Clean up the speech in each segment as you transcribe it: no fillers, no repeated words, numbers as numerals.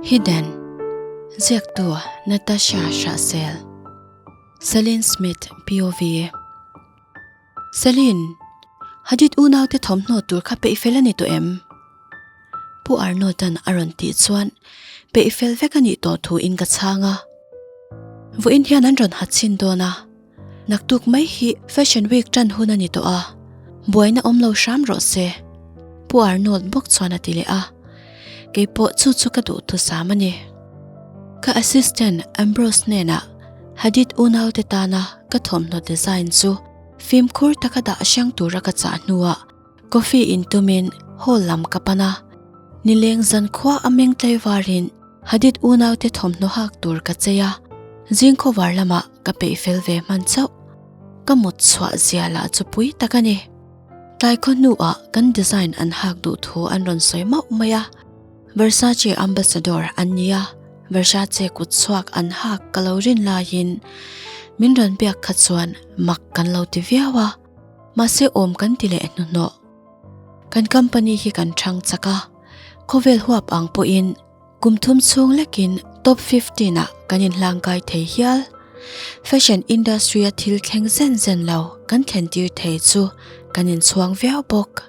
Hidden, Ziaktu Natasha Hrahsel, Celine Smith POV. Celine, Hadid unaute thawmhnaw tur kha peih fel a ni tawh em? Pu Arnold-a'n a rawn tih chuan peih fel vek a nih tawh thu in ka chhang a. Vawiin hian an rawn ha chhin dawn a, naktuk mai hi Fashion Week tan hun a ni tawh a, buaina awm lo hram rawh se, Pu Arnold bawk chuan a ti leh a, keipawh chu chu ka duhthusam a ni. Ka assistant Ambrose hnenah Hadid unaute tana ka thawmhnaw design chu fimkhur taka dah hrang tura ka chah hnuah Coffee in tumin hall lam ka pan a, nileng zan khua a meng tlaivarin Hadid unaute thawmhnaw hak tur ka chei a, zing khawvar lamah ka peih fel ve hman chauh. Ka mut chhuah zia lah chu pui tak a ni. Tlai khaw hnuah kan design an hak duh thu an rawn sawi mauh mai a, Versace ambassador an ni a, Versace kut chhuak an hak ka lo rin laiin min rawn biak kha chuan mak kan lo ti viau a. Mahse awm kan ti leh hnuhnawh. Kan company hi kan thang chak a, khawvel huap ang pawhin kum thum chhung lekin top 15 ah kan inhlangkai thei hial. Fashion industry a thil thleng zen zen lo kan thlen tir thei chu kan inchhuang viau bawk.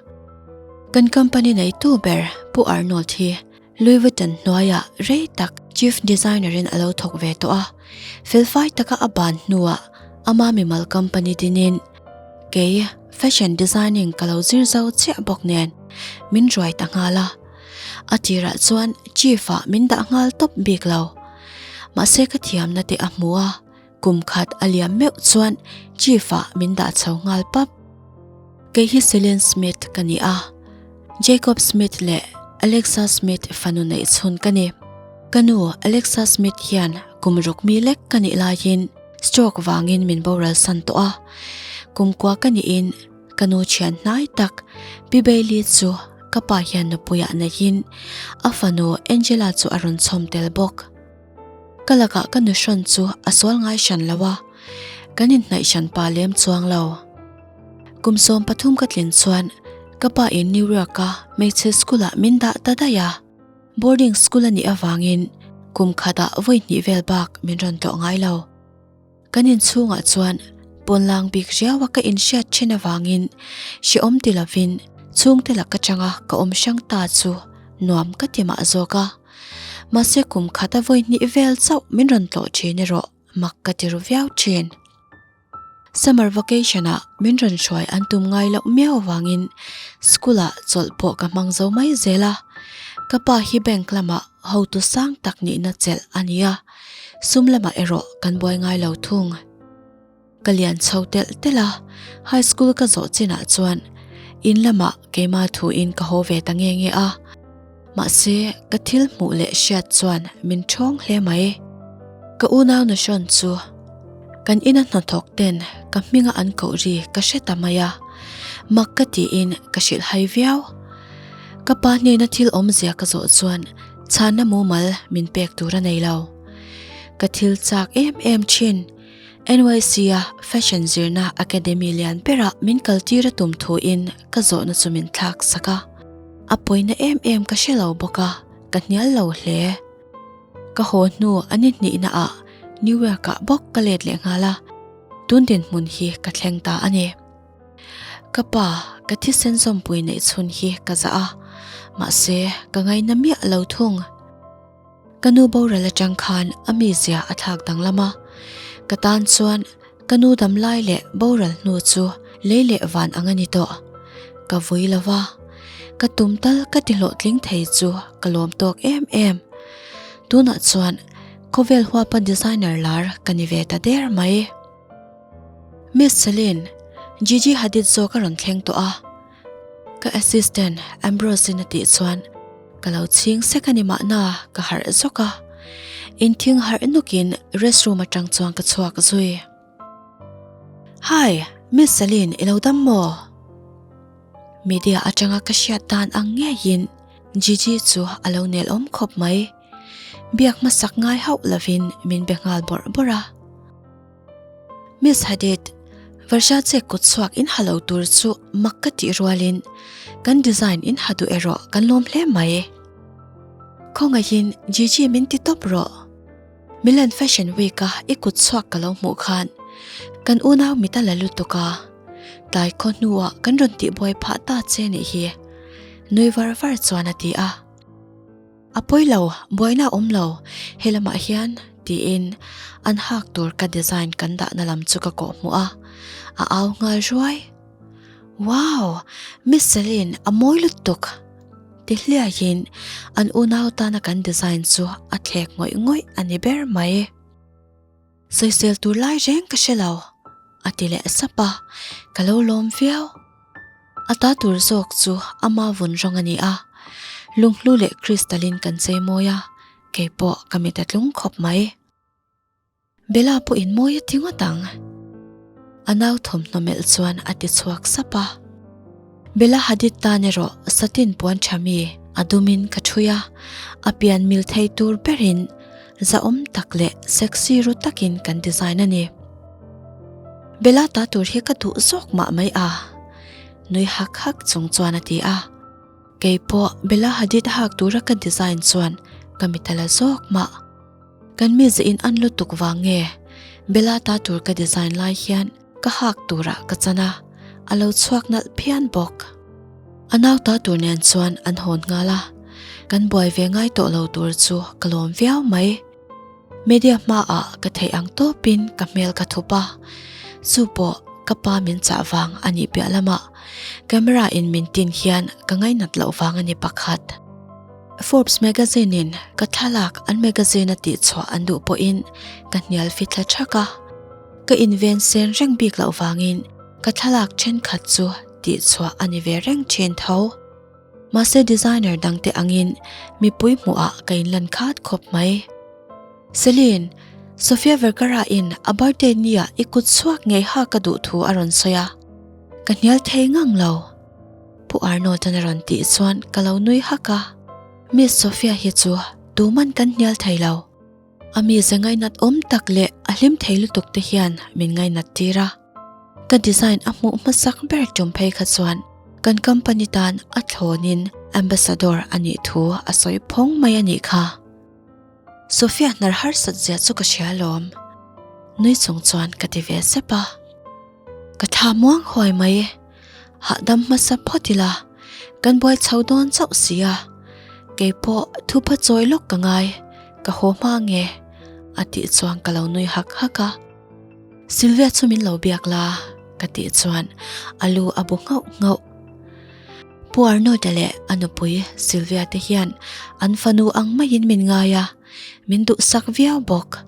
Kan company neitu ber Pu Arnold hi Louis Vuitton hnuaiah rei tak chief designer in a lo thawk ve tawh a, felfai taka a ban hnuah ama mimal company dinin kei fashion designing ka lo zir zo chiah bawk nen min ruai ta nghal a. A tirah chuan chief ah min dah nghal tawp bik lo. Mahse ka thiamna te a hmu a, kum khat a liam meuh chuan chief ah min dah chho nghal pap. Kei hi Celine Smith ka ni a, Jacob Smith leh Alexa Smith fanu neih chhun ka ni. Ka nu Alexa Smith hian kum ruk mi lek ka nih laiin stroke vangin min boral san tawh a. Kum kua ka nihin ka nu thian hnai tak Pi Bailey chu ka pa hian nupuiah neihin a fanu Angela chu a rawn chhawm tel bawk. Ka lakah ka nu hrawn chu a sual ngai hran lo a, kan inhnaih hran pa lem chuang lo. Kum 13 ka tlin chuan ka pa in New York a hmeichhe school ah min dah ta daih a, boarding school a nih avangin kum khatah vawi hnih vel bak min rawn tlawh ngai lo. Kan inchhungah chuan pawnlang bik riaua ka inhriat thin avangin hrehawm ti lovin chhungte lak atanga ka awm hrang ta chu nuam ka ti mah zawk a. Mahse kum khata vawi hnih vel chauh min rawn tlawh thin erawh mak ka ti ru viau thin. Summer vacation ah min rawn hruai an tum ngai loh miau avangin school ah chawlh pawh ka hmang zo mai zel a. Ka pa hi bank lamah hotu sang tak nihna chelh a ni a. Sum lamah erawh kan buai ngai lo thung. Ka lian chho telh telh a, high school ka zawh chinah chuan in lamah keimah thuin ka haw ve ta nge nge a. Mahse, ka thil hmuh leh hriat chuan min ṭhawng hle mai. Ka unau Nuhrawn chu kan ina hnathawk ten ka hminga an koh ri ka hre ta mai a, mak ka tiin ka hrilh hai viau. Ka pa hnena thil awmzia ka zawh chuan Chhanna mumal min pek tur a nei lo. Ka thil chak em em thin. NYC a Fashion zirna Academy lian berah min kaltir a tum thuin ka zawhna chu min thlak sak a. A pawina em em ka hre lo bawk a, ka hnial lo hle. Ka haw hnu a ni hnihna ah New York ah bawk ka let leh nghal a, tun dinhmun hi ka thleng ta a ni. Ka pa, ka thisen zawmpui neih chhun hi ka zah a, mahse ka ngaina miah lo thung. Ka nu boral atang khan a mizia a thlak danglam a, ka tan chuan ka nu dam lai leh boral hnu chu lei leh van ang a ni tawh. Ka vui lo va, ka tum tal ka ti hlawhtling thei chu ka lawm tawk em em. Tunah chuan khawvel huapa designer lar ka ni ve ta der mai. Miss Celine, Gigi Hadid zawk a rawn thleng tawh a, ka assistant Ambrose in a tih chuan ka lo chhing sek a ni mahna ka harh zawk a, inthing harh nawkin restroom atang chuan ka chhuak zui. Hi, Miss Celine i lo dam maw? Media atanga ka hriat dan ang ngeiin Gigi chu a lo nel awm khawp mai. Biak hmasak ngai hauh lovin min be nghal bawrh bawrh a. Miss Hadid, Varsha che kut chhuak in ha lo tur chu mak ka tih rualin kan design in ha duh erawh kan lawm hle mai. Khawngaihin Gigi min ti tawp rawh. Milan Fashion Week a i kut chhuak ka lo hmuh khan kan unau mit a la lutuk a, tlai khaw hnuah kan rawn tihbuai phah ta che nih hi, nui var var chuan a ti a. A pawi lo, buaina a awm lo, he lamah hian tiin an hak tur ka design kan dahna lam chu ka kawh hmuh a, a au nghal ruai. Wow! Miss Celine, a mawi lutuk! Ti hliaiin an unau tana kan design chu a thlek ngawih ngawih a ni ber mai. Sawisel tur lai reng ka hre lo, a ti leh sap a, ka lo lawm viau. A ta tur zawk chu ama vun rawng a ni a, lunghlu leh crystal in kan chei mawi a, keipawh ka mit a tlung khawp mai. Bella pawhin mawi a ti ngawt ang. A nau thawmhnaw melh chuan a ti chhuak sap a. Bella Hadid tan erawh satin puan tha mi a dumin ka thui a, a pian mil thei tur berin zahawm tak leh sexy ru takin kan design a ni. Bella ta tur hi ka duh zawk mah mai a, nui hak hak chung chuan a ti a. Keipawh Bella Hadid hak tura ka design chuan ka mit a la zawk mah. Kan mize in an lutuk vang nge Bella ta tur ka design lai hian ka hak turah ka chan a, a lo chhuak nalh phian bawk. A nau ta tur nen chuan an hawn nghal a, kan buai ve ngai tawh lo tur chu ka lawm viau mai. Media hmaah ka theih ang tawpin ka hmel ka thup a, chu pawh ka pa min chah vang a nih piah lamah camera in min tin hian ka ngainat loh vang a ni pakhat. Forbes magazine in ka thlalak an magazine a tihchhuah an duh pawhin ka hnial fi thla thak a, ka inven sen reng bik loh vangin ka thlalak thenkhat chu tihchhuah a ni ve reng thin tho. Mahse designer dangte angin mipui hmuhah ka inlan khat khawp mai. Celine, Sofia Vergara in a birthday nia i kut chhuak ngei ha ka duh thu a rawn sawi a, ka hnial thei ngang lo. Pu Arnold-an a rawn tih chuan ka lo nui hak a, Miss Sophia hi chu tuman kan hnial thei lo. A mize ngainat awm tak leh a hlim thei lutuk te hian min ngainat tir a. Ka design a hmuh hmasak ber tum phei kha chuan kan company tan a thlawnin ambassador a nih thu a sawi phawng mai a nih kha. Sophia hnar harsat zia chu ka hria alawm. Nui chung chuan ka ti ve sep a. Ka thla muang huai mai. Hahdam hmasa phawt ila, kan buai chho dawn chauh si a. Keipawh thupa chawi lawk ka ngai, ka haw hma nge? A tih chuan ka lo nui hak hak a. Sylvia chu min lo biak la, ka tih chuan a lu a bu nghauh nghauh. Pu Arnold-a leh a nupui Sylvia te hian an fanu ang maiin min ngai a, min duhsak viau bawk.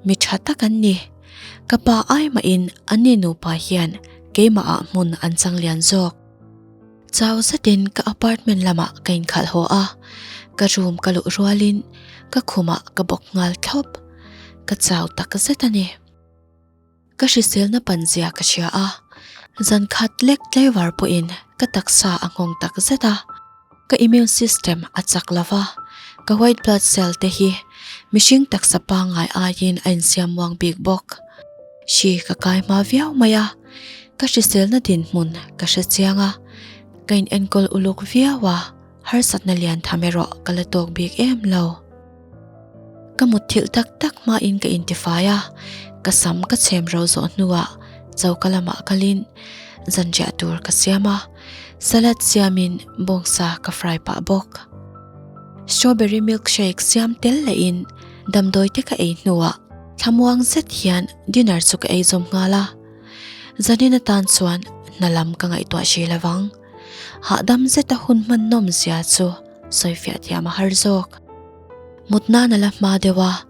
Mi tha tak an ni. Ka pa ai mahin an ni nupa hian keimah ah hmun an chang lian zawk. Chau zetin ka apartment lamah ka inkhalh haw a, ka room ka luh rualin ka khumah ka bawk nghal thlawp. Ka chau tak zet a ni. Ka hriselna pan zia ka hria a, zan khat lek tlaivar pawhin ka taksa a nghawng tak zet a. Ka immune system a chak lo va, ka white blood cell te hi mihring taksa pangngai aiin a insiam muang bik bawk. Hri ka kai hma viau mai a, ka hriselna dinhmun ka hre chiang a, ka inenkawl uluk viau a, harsatna lian tham erawh ka la tawk bik em lo. Ka mutthilh tak tak hmain ka intifai a, ka sam ka chhem ro zawh hnuah choka lamah kalin zanriah tur ka siam a, salad siamin bawngsa ka fry pah bawk. Strawberry milkshake siam tel lehin damdawi te ka ei hnuah thlamuang zet hian dinner chu ka ei zawm nghal a, zanin atan chuan hna lam ka ngaihtuah hrih lovang. Hahdam zeta hun hman nawm zia chu sawifiah thiam a har zawk. Mut nan a la hma deuh a,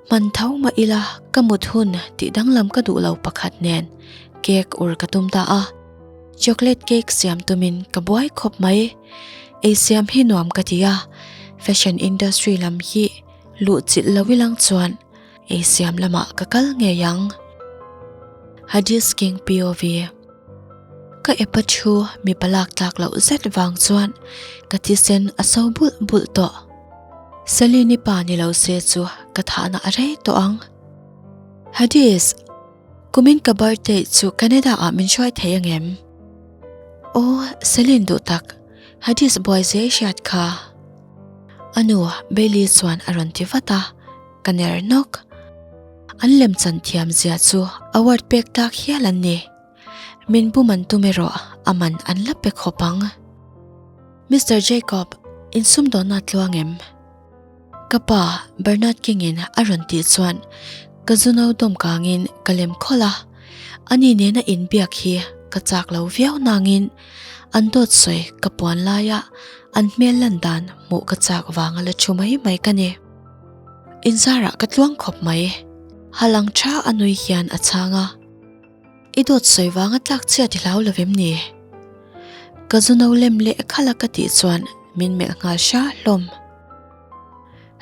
hman tho mah ila ka mut hun tih danglam ka duh lo pakhat nen cake ur ka tum ta a. Chocolate cake siam tumin ka buai khawp mai. Ei siam hi nuam ka ti a, fashion industry lam hi luh chilh lo ilang chuan ei siam lamah ka kal ngei ang. Hadis King POV. Ka epa thu mipa lak tlak loh zet vang chuan ka thisen a so bulh bulh tawh. Celine-i pa ni lo se chu ka thahna a rei tawh ang. Hadis, kumin ka birthday chu Canada ah min hruai thei angem? Aw, Celine duh tak, Hadis buai zia i hriat kha. A nu Bailey chuan a rawn ti vat a, ka ner nawk. An lemchan thiam zia chu award pek tak hial an ni. Min bum an tum erawh a man an la pe khawp ang. Mister Jacob, insumdawnna tluang em? Ka pa Bernard King-in a rawn tih chuan ka zu no dawm kangin ka lem khawlh a, ani nena inbiak hi ka chak lo viau nangin an dawt sawi ka puan laia an hmel lan dan hmuh ka chak vanga la thu mai mai ka ni. Inzarah ka tluang khawp mai, halang tha a nui hian a chhang a. I dawt sawi vanga tlak chhiat i hlau lo em ni? Ka zu no lem leh khalh a ka tih chuan min melh nghal hra hlawm.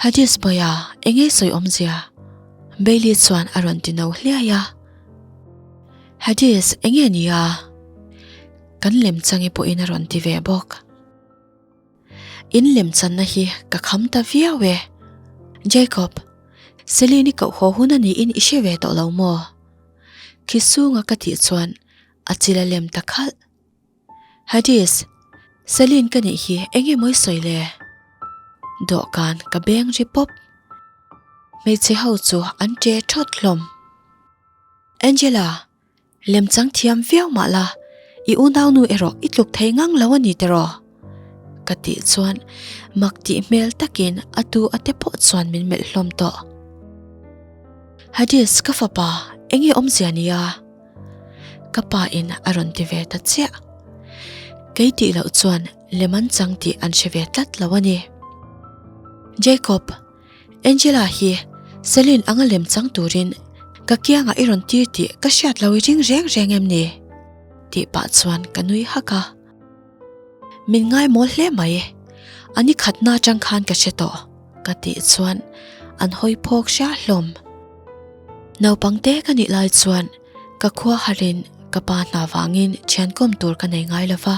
Hadis Bawia, eng nge sawi awmzia? Bailey chuan a rawn ti no hliai a. Hadis, eng nge nia? Kan lemchangi pawhin a rawn ti ve bawk. In lemchanna hi ka kham ta viau e. Jacob, Celine i koh haw hun a niin i hre ve tawh lo maw? Khi sunga ka tih chuan a chil a lem ta khalh. Hadis, Celine ka nih hi eng nge mawi sawi le? Dawhkan ka beng ri pawp. Hmeichhe ho chu an ṭe ṭhawt hlawm. Angela, Lemchang thiam viau mah la, i unaunu erawh i tluk thei ngang lo a ni tiraw? Ka tih chuan mak tih hmel takin a tu a te pawh chuan min melh hlawm tawh. Hadis, ka fapa, eng nge awmzia nia? Ka pa in a rawn ti ve ta chiah. Kei tih loh chuan lem an chang tih an hre ve tlat lo a ni. Jacob, Angela hi Celine anga lem chang turin ka kiangah i rawn tir tih ka hriat lo i ring reng reng em ni? Tih pah chuan ka nui hak a. Min ngai mawl hle mai, a ni khatna atang khan ka hre tawh ka tih chuan an hawi phawk hria hlawm. Naupang te ka nih lai chuan ka khua harin ka pa hna vangin thian kawm tur ka nei ngai lova.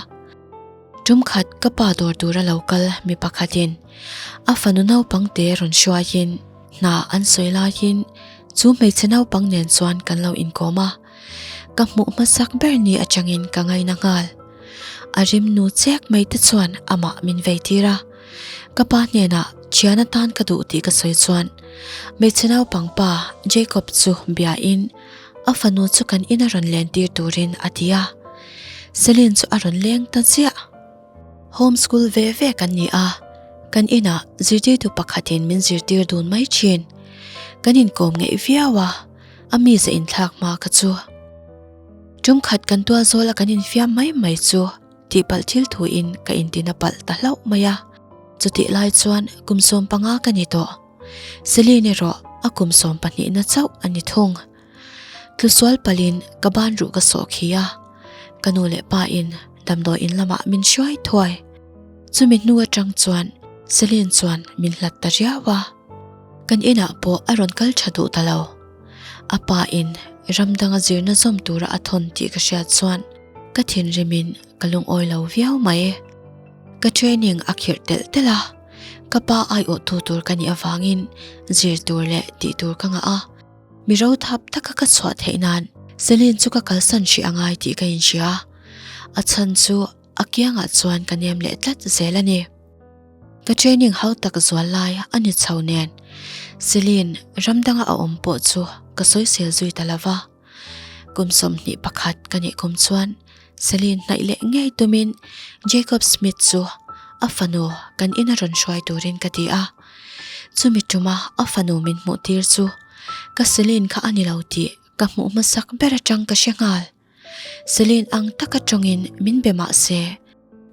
Tum khat ka pa dawr tura lo kal mi pakhatin a fanu naupang te rawn hruaiin hna an sawi laiin chu hmeichhe naupang nen chuan kan lo inkawm a, ka hmuh hmasak ber ni atangin ka ngaina nghal. A rimnu chek mai te chuan amah min vei tir a, ka pa hnenah thian atan ka duh tih ka sawi chuan hmeichhe naupang pa Jacob chu biain a fanu chu kan ina rawn len tir turin a ti a. Celine chu a rawn leng ta chiah. Home school ve ve kan ni a, kan inah zirtirtu pakhatin min zirtir dun mai thin. Kan inkawm ngeih viau a, a mize inthlak hma kha chu. Tum khat kan tual zawl a kan infiam mai mai chu tihpalh thil thuin ka intina palh ta hlauh mai a. Chutih lai chuan kum 15 ka ni tawh. Celine erawh a kum 12 na chauh a ni thung. Tlusual palhin ka ban ruh ka sawh khi a, ka nu leh pa in damdawi in lamah min hruai thuai. Chumi hnu atang chuan Celine chuan min hlat ta riau a, kan inah pawh a rawn kal tha duh ta lo. A pa in ram danga zirna zawm tura a thawn tih ka hriat chuan ka thinrimin ka lungawi lo viau mai. Ka training a khirh telh telh a, ka pa aiawhtu tur ka nih avangin zir tur leh tih tur ka ngah a. Mi ro thap taka ka chhuah theih nan Celine chu ka kalsan hrih a ngai tih ka inhria. A chhan chu a kiangah chuan ka nem leh tlat zel a ni. Ka training hau tak zual lai a ni chho nen Celine ram danga a awm pawh chu ka sawisel zui ta lo va. Kum 21 ka nih kum chuan Celine hnaih leh ngei tumin Jacob Smith chu a fanu kan ina rawn hruai turin ka ti a. Chumi tuma a fanu min hmuh tir chu ka Celine kha a ni lo tih ka hmuh hmasak ber atang ka hre nghal. Celine ang taka tawngin min be mah se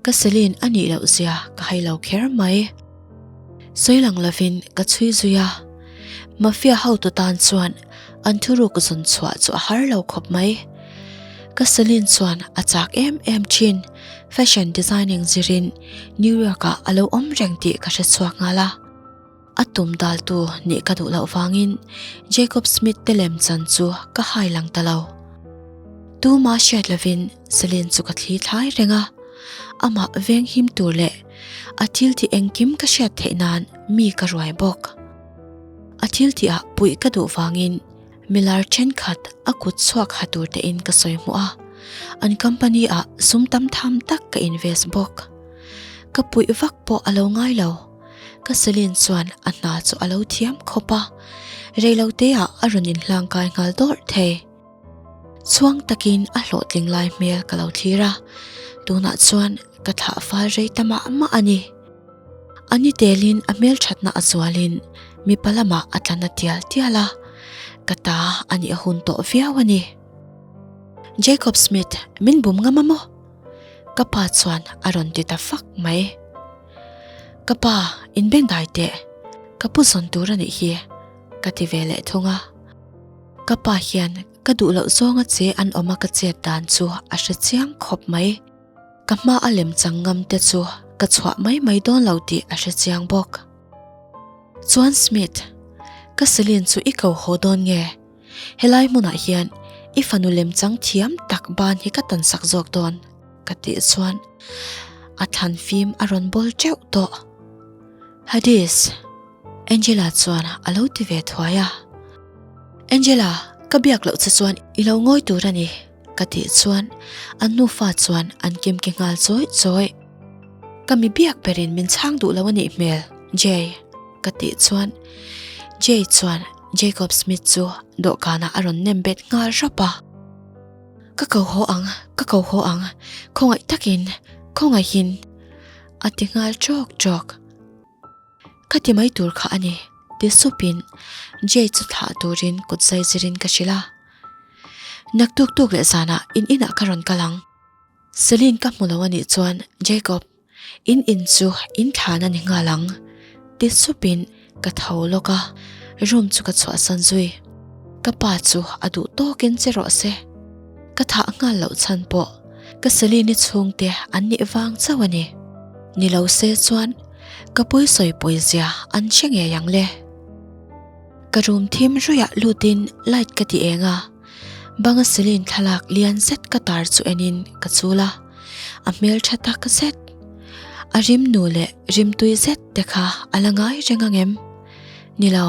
ka Celine a nih loh zia ka hai lo kher mai. Sawi lang lovin ka chhui zui a, Mafia hotu tan chuan an thuruk zawn chhuah chu a har lo khawp mai. Ka Celine chuan a chak em em thin, fashion designing zirin New York ah a lo awm reng tih ka hre chhuak nghal a. A tum daltu nih ka duh loh vangin Jacob Smith te lem chan chu ka hai lang ta lo. Tuma hriat lovin Celine chu ka thli thlai reng a, amah veng him tur leh a thil tih engkim ka hriat theih nan mi ka ruai bawk. A thil tih ah puih ka duh vangin milar thenkhat a kut chhuak ha tur te in ka sawi hmuh a, an company ah sum tam tham tak ka invest bawk. Ka puih vak pawh a lo ngai lo. Ka Celine chuan a hna chu a lo thiam khawp a, reiloteah a rawn inhlangkai nghal dawrh thei. Chhuang takin a hlawhtling lai hmel ka lo thlir a, tunah chuan ka thlah fal rei ta mah mah a ni. A ni telin a hmelthatna a zualin mipa lamah a tla na tial tial a, ka ta a nih a hun tawh viau a ni. Jacob Smith, min bum ngam a maw? Ka pa chuan a rawn ti ta fak mai. Ka pa, inbengdai teh, ka pu zawn tur a nih hi, ka ti ve leh thung a. Ka pa hian ka duh loh zawnga che an awm a ka chet dan chu a hre chiang khawp mai. Ka hma a lem chang ngam te chu ka chhuah mai mai dawn lo tih a hre chiang bawk. Chuan Smith, ka Celine chu i ko haw dawn nge? Helai hmunah hian i fanu lem chang thiam tak ban hi ka tan sak zawk dawn ka tih chuan a thlan fim a rawn bawl teuh tawh. Hades! Angela chuan a lo ti ve thuai a. Angela, ka biak loh che chuan i lo ngawi tur a ni, ka tih chuan an nufa chuan an kim ki nghal chawi chawi. Ka mi biak berin min chhang duh lo a nih hmel, Jay, ka tih chuan Jay chuan Jacob Smith chu dawhkanah a rawn nem bet nghal rawp a. Ka ko haw ang, ka ko haw ang, khawngaih takin, khawngaihin, a ti nghal ṭawk ṭawk. Ka ti mai tur kha a ni, ti supin Jay chu thlah turin kut zai zirin ka hrilh a. Naktuk tuk leh zanah in inah ka rawn kal ang. Celine ka hmu lo a nih chuan Jacob, in in chu in thlan a ni nghal ang, ti supin ka tho lawk a, room chu ka chhuahsan zui. Ka pa chu a duh tawkin che rawh se. Ka thah nghal loh chhan pawh ka Celine-i chhungte an nih vang chauh a ni. Ni lo se chuan ka pawi sawi pawi zia an hre ngei ang le. Ka room thim ruiah lutin light ka ti eng a, banga Celine thlalak lian zet ka tar chu enin ka chul a, a hmeltha tak zet. A rim nu leh rimtui zet te kha a la ngai reng ang em? Ni lo,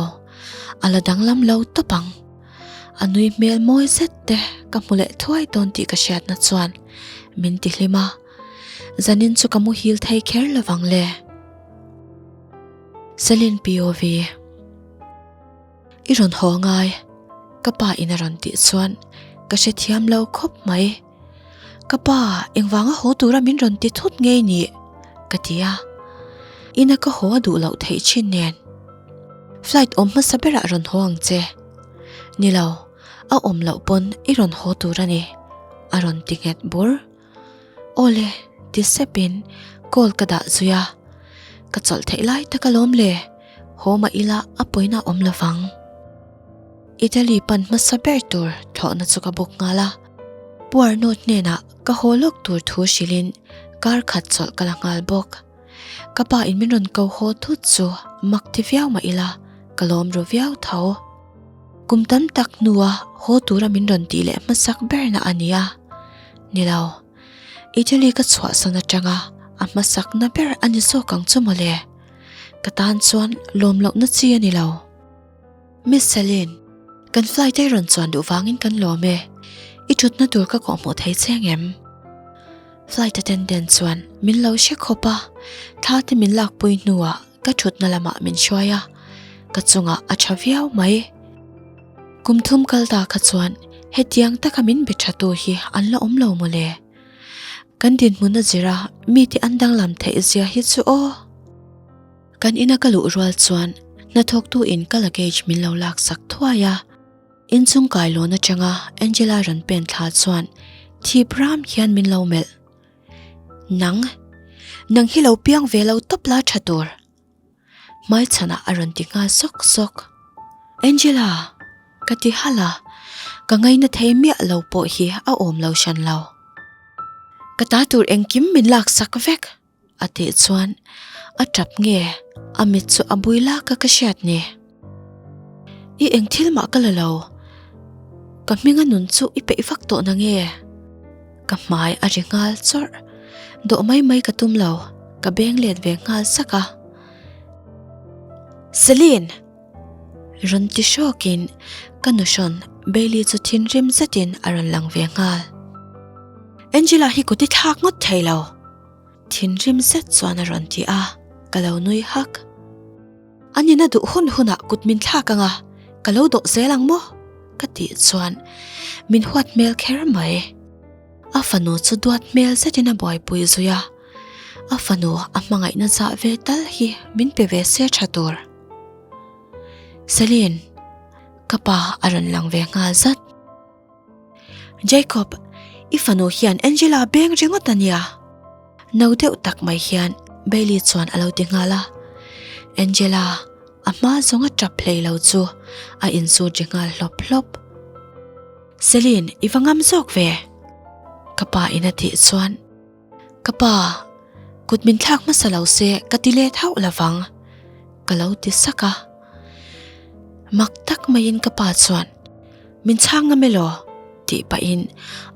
a la danglam lo tawp ang. A nui hmel mawi zet te ka hmu leh thuai dawn tih ka hriatna chuan min ti hlim a, zanin chu ka muhil thei kher lovang le. Celine POV I rawn haw ngai, ka pa in a rawn tih chuan ka hrethiam lo khawp mai. Ka pa, engvanga haw tura min rawn ti thut ngei ni? ka ti a. Ina ka haw a duh loh theih thin nen. Flight awm hmasa berah rawn haw ang che. Ni lo, a awm loh pawn i rawn haw tur a ni, a rawn ti nghet bur. Awle, ti sepin call ka dah zui a. Ka chawlh theih lai tak alawm le, haw mah ila a pawina awm lovang. Italy pan hmasa ber tur thlawhna chu ka book nghal a. Pu Arnold hnenah ka haw lawk tur thu hrilhin kar khat chawlh ka la nghal bawk. Ka pa in min rawn ko haw thut chu mak ti viau mah ila ka lawm ru viau tho. Kum tam tak hnua haw tura min rawn tih leh hmasak berna a ni a. Ni lo, Italy ka chhuahsan atanga a hmasakna ber a ni zawk ang chu mawle. Ka tan chuan lawm lohna chi a ni lo. Miss Celine, kan flight ei rawn chuan duh vangin kan lawm e. I thutna tur ka kawhhmuh thei che angem? Flight attendant chuan min lo hre khawp a, thla te min lakpui hnuah ka thutna lamah min hruai a, ka chungah a tha viau mai. Kum thum kal ta kha chuan hetiang taka min be tha tu hi an la awm lo mawle. Kan dinhmun a zir a, mite an danglam theih zia hi chu aw. Kan ina ka luh rual chuan hnathawktu in ka luggage min lo laksak thuai a, inchung kailawn atanga Angela rawn pen thla chuan thip ram hian min lo melh. Nang, nang hi lo piang ve lo tawp la tha tur. Hmaichhanah a rawn ti nghal sawk sawk. Angela! Ka ti halh a, ka ngaina thei miah lo pawh hi a awm lo hran lo. Ka ta tur engkim min laksak vek. A tih chuan a tap nge a mit chu a bui lak a ka hriat ni. I eng thil mah ka la lo, ka hminga nun chu i peih vak tawh na nge? Ka hmai a ri nghal chawrh, dawh mai mai ka tum lo, ka beng let ve nghal sak a. Celine! Rawn ti hrawkin ka nuhrawn Bailey chu thinrim zetin a rawn lang ve nghal. Angela hi kut i thlak ngawt thei lo. Thinrim zet chuan a rawn ti a, ka lo nui hak. An ina duh hun hunah kut min thlak anga ka lo dawh zel ang maw? Ka tih chuan min huat hmel kher mai. A fanu chu duat hmel zetin a buaipui zui a, a fanu a hmangaihna zah ve tal hi min pe ve se tha tur. Celine, ka pa a rawn lang ve nghal zat. Jacob, i fanu hian Angela beng ringawt a nia. No deuh tak mai hian Bailey chuan a lo ti nghal a. Angela a hma zawnga tap hlei lo chu a insut ri nghal hlawp hlawp. Celine, i va ngam zawk ve? Ka pa in a tih chuan, Ka pa, kut min thlak hmasa lo se ka ti let hauh lovang, ka lo ti sak a. Mak tak maiin ka pa chuan, Min chhang ngam elaw? tih pahin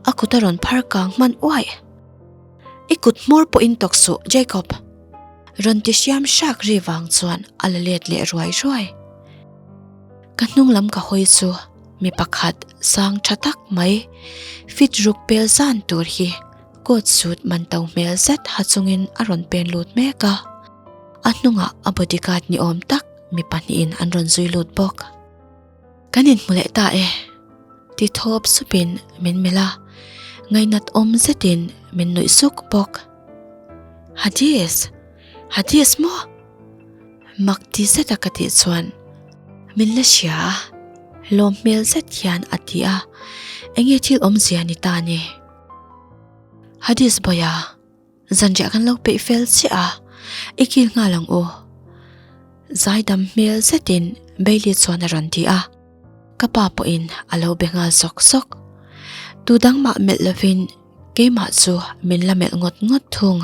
a kut a rawn phar kang hman uaih. I kut hmawr pawhin tawk suh, Jacob! Rawn ti hriam hrak ri vang chuan a la let leh ruai ruai. Ka hnung lam ka hawi chu mi pakhat sang tha tak mai fit ruk pel zan tur hi coat suit man to hmel zet ha chungin a rawn pen lut mek a. A hnungah a bodyguard ni awm tak mi pahnihin an rawn zui lut bawk. Kan inhmu leh ta e, ti thawp supin min melh a, ngainat awm zetin min nuih suk bawk. Hadis! Hadis maw? Mak ti zeta ka tih chuan min la hria a, lawm hmel zet hian a ti a, enge thil awmzia ni ta ni? Hadis bawia. Zanriah kan lo peih fel chiah a, i kil nghal ang u. Zaidam hmel zetin Bailey chuan a rawn ti a, ka pa pawhin a lo be nghal sawk sawk. Tu dang mah melh lovin keimah chu min la melh ngawt ngawt thung.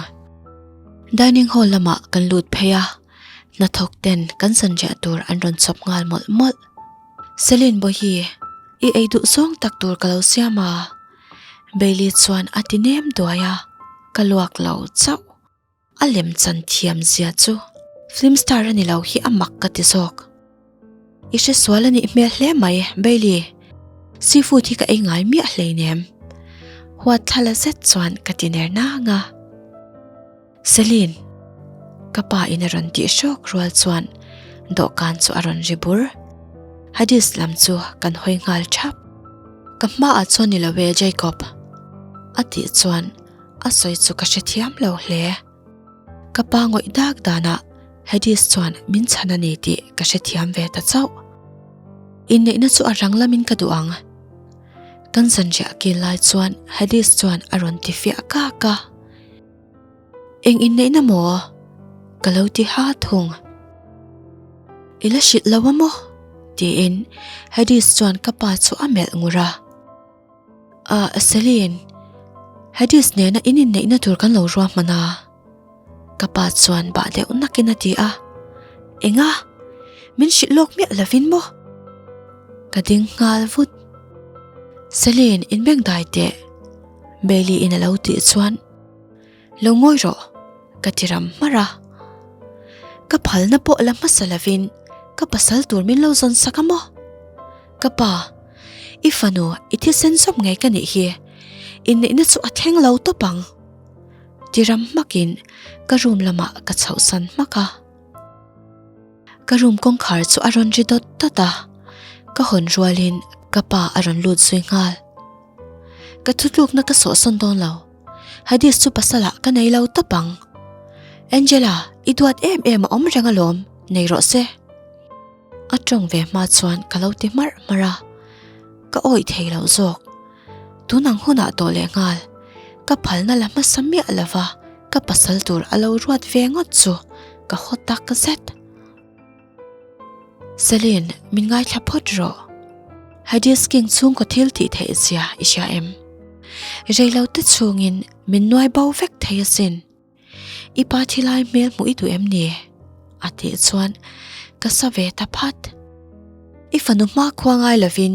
Dining hall lamah kan lut phei a, hnathawk ten kan zanriah tur an rawn chhawp nghal mawlh mawlh. Celine Bawihi, i ei duh zawng tak tur ka lo siam a. Bailey chuan a ti nem duai a, ka luak lo chauh. A lem chan thiam zia chu film star a ni lo hi a mak ka ti zawk. I hresual a nih hmel hle mai, Bailey. Seafood hi ka ei ngai miah hleinem. Huat thlala zet chuan ka ti ner nang a. Celine! Ka pa in a rawn tih hrawk rual chuan dawhkan chu a rawn ri bur. Hadis lam chu kan hawi nghal thap. Ka hmaah chuan ni lo e Jacob. A tih chuan a sawi chu ka hrethiam lo hle. Ka pa ngawih dak danah Hadis chuan min chhan a ni tih ka hrethiam ve ta chauh. Inneihna chu a rang lamin ka duh ang. Kan zanriah kil lai chuan Hadis chuan a rawn ti fiah kak a. Eng inneihna maw? Ka lo ti ha thung. I la hrilh lo a maw? Tiin Hades chuan ka pa chu a melh ngur a. Ah, Celine, Hades nena in inneihna tur kan lo ruahman a. Ka pa chuan bah deuh nakin a ti a. Enga? Min hrilh lawk miah lovin maw? Ka ding nghal vut. Celine, inbengdai teh. Bailey in a lo tih chuan Lo ngawi rawh, ka ti ram hmarh a. Ka phalna pawh la hmasa lovin ka pasal tur min lo zawn sak a maw? Ka pa, i fanu i thisen zawm ngei ka nih hi, inneihna chu a thleng lo tawp ang. Ti ram hmakin ka room lamah ka chhohsan hmak a. Ka room kawngkhar chu a rawn ri dawt dawt a, ka hawn rualin ka pa a rawn lut zui nghal. Ka thutlukna ka sawhsawn dawn lo. Hadis chu pasalah ka nei lo tawp ang. Angela, i duat em em a awm reng alawm, nei rawh se. A tawng ve hma chuan ka lo ti hmarh hmarh a, ka awih thei lo zawk. Tun ang hunah tawh leh nghal, ka phalna la hmasa miah lova ka pasal tur a lo ruat ve ngawt chu ka haw tak zet. Celine, min ngaithla phawt rawh. Hades King chhungkaw thil tih theih zia i hria em? Reilo te chhungin min nuai bo vek thei asin. I pa thilai hmel hmuh i duh em ni? A tih chuan ka sa ve ta phat. I fanu hmakhua ngai lovin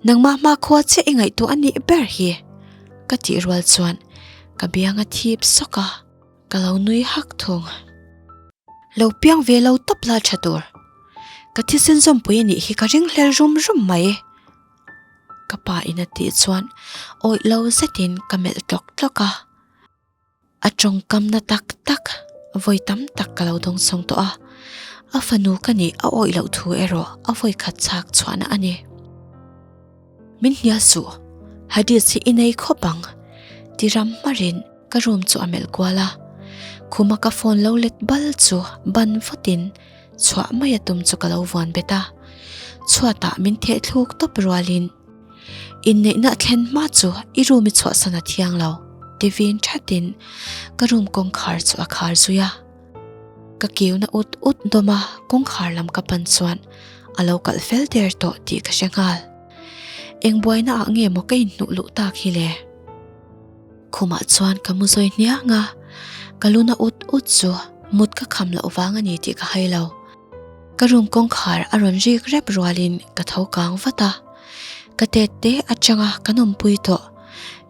nangmah hmakhua chiah i ngaihtuah a nih ber hi. Ka tih rual chuan ka biang a thip sawk a. Ka lo nui hak thung. Lo piang ve lo tawp la tha tur. Ka thisen zawmpui a nih hi ka ring hlel rum rum mai. Ka pa in a tih chuan awih lo zetin ka melh tlawk tlawk a. A tawngkamna tak tak vawi tam tak ka lo dawngsawng tawh a. A fanu ka nih a awih loh thu erawh a vawi khat chhak chhuahna a ni. Min hnial suh, Hadis hi i nei khawp ang, ti ram hmarin ka room chu a melh kual a. Khuma ka phone lo let bal chu ban vatin chhuah mai a tum chu ka lo vuan bet a. Chhuatah min theh thluk tawp rualin, Inneihna a thlen hma chu i room i chhuahsan a thiang lo, ti vin thatin ka room kawngkhar chu a khar zui a. Ka kiuna ut ut dawm a, kawngkhar lam ka pan chuan a lo kalh fel der tawh tih ka hre nghal. Eng buaina ah nge maw ka inhnuh luh tak hi le? Khumah chuan ka mu zawi hniang a, ka luna ut ut chu mut ka kham loh vang a ni tih ka hai lo. Ka room kawngkhar a rawn rik rep rualin ka tho kang vat a, ka tet te atanga kan awmpui tawh.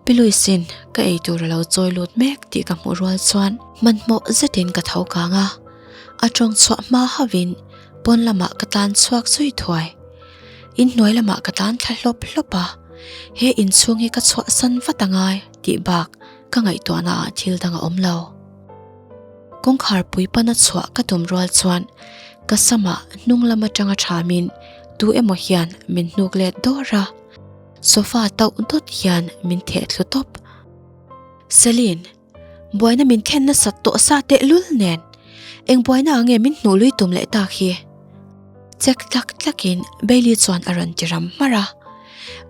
Pi Luisin ka eitur a lo chawi lut mek tih ka hmuh rual chuan hmanhmawh zetin ka tho kang a, a tawng chhuah hma hauhin pawn lamah ka tlan chhuak zui thuai. Inhnuai lamah ka tlan thla hlawp hlawp a, he inchhung hi ka chhuahsan vat angai tih bak ka ngaihtuahna ah thil dang a awm lo. Kawngkhar pui pana chhuah ka tum rual chuan ka samah hnung lam atanga thamin tu emaw hian min hnuk let dawr a, sofa tauh dawt hian min theh thlu tawp. Celine, buaina min thlen nasat tawh sa tehlul nen eng buaina ah nge min hnuh lui tum leh tak hi? Chek tlak tlakin Bailey chuan a rawn ti ram hmarh a,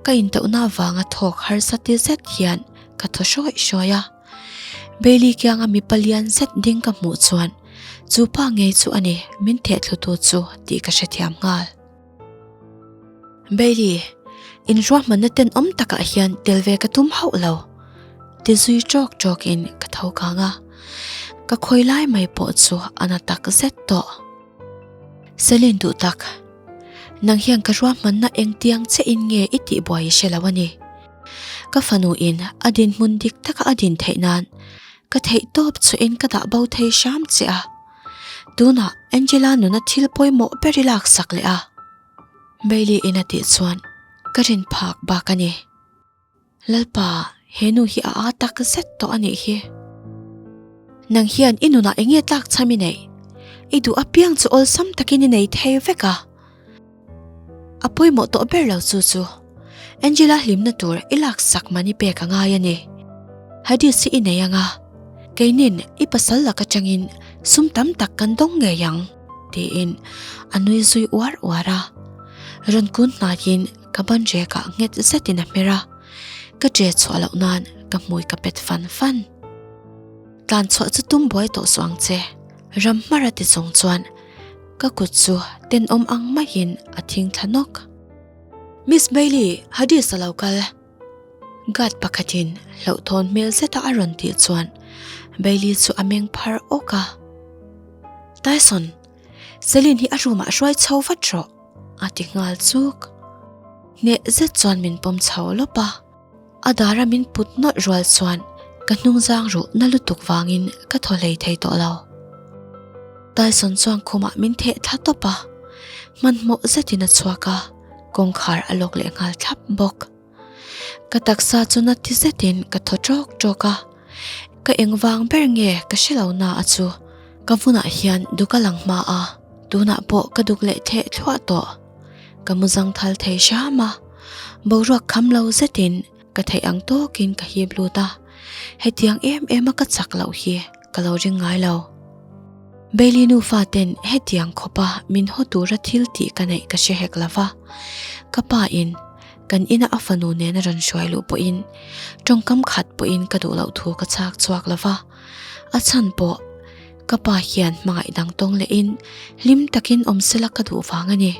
ka intauhna avanga thawk harsa ti zet hian ka thaw hrawih hrawih a. Bailey kianga mipa lian zet ding ka hmuh chuan chu pa ngei chu a ni min theh thlu tu chu tih ka hrethiam nghal. Bailey, in ruahmanna tenawm takah hian tel ve ka tum hauh lo ti zui ṭawk ṭawkin ka tho kang a, ka khawi lai mai pawh chu a na tak zet tawh. Celine duh tak, nang hian ka ruahmanna engtiang che in nge i tihbuai i hre lo a ni. Ka fanu in a dinhmun dik taka a din theih nan ka theih tawp chu in ka dah bo thei hram che a. Tunah Angela nuna thil pawimawh ber i laksak leh a. Bailey in a tih chuan ka rin phak bak a ni. Lalpa, he nu hi a aa tak zet tawh a nih hi. Nang hian i nunah eng nge tlak chham i neih? I duh apiang chu awlsam takin i nei thei vek a. A pawimawh tawh ber lo chu chu Angela hlimna tur i laksak man i pek a ngai a ni. Hadis hi i nei anga, keinin i pasal lak atangin sum tam tak kan dawng ngei ang, tiin a nui zui uar uar a. Rawn kun hnaiin ka ban rekah nghet zetin a hmer a, ka che chhuah loh nan ka hmui ka pet fan fan. Tlan chhuah chu tum buai tawh suh ang che, ram hmar a ti chung chuan Ka kut chu tenawm ang maiin a thing thla nawk. Miss Bailey, Hadis a lo kal. Guard pakhatin hlauhthawn hmel zeta a rawn tih chuan Bailey chu a meng phar awk a. Tyson, Celine hi a room ah hruai chho vat rawh, a ti nghal chuk. Hneh zet chuan min pawm chho lawp a. A dara min put nawlh rual chuan ka hnungzang ruh na lutuk vangin ka thaw hlei thei tawh lo. Tyson chuan khumah min theh thla tawp a, hmanhmawh zetin a chhuak a, kawngkhar a lawk leh nghal thlap bawk. Ka taksa chu na ti zetin ka thaw ṭawk ṭawk a, ka engvang ber nge ka hre lo na a chu ka vunah hian duk a lang hma a, tunah pawh ka duk leh theh thluah tawh. Ka mu zang thal thei hram a, boruak kham lo zetin ka theih ang tawkin ka hip lut a, hetiang em em a ka chak loh hi ka lo ring ngai lo. Bailey nufa ten hetiang khawpa min haw tura thil tih ka neih ka hre hek lo va, ka pa in kan ina a fanu nena rawn hruai luh pawhin tawngkam khat pawhin ka duh loh thu ka chhak chhuak lo va, a chhan pawh Ka pa hian hmangaih dang tawng lehin hlim takin awm sela ka duh vang a ni.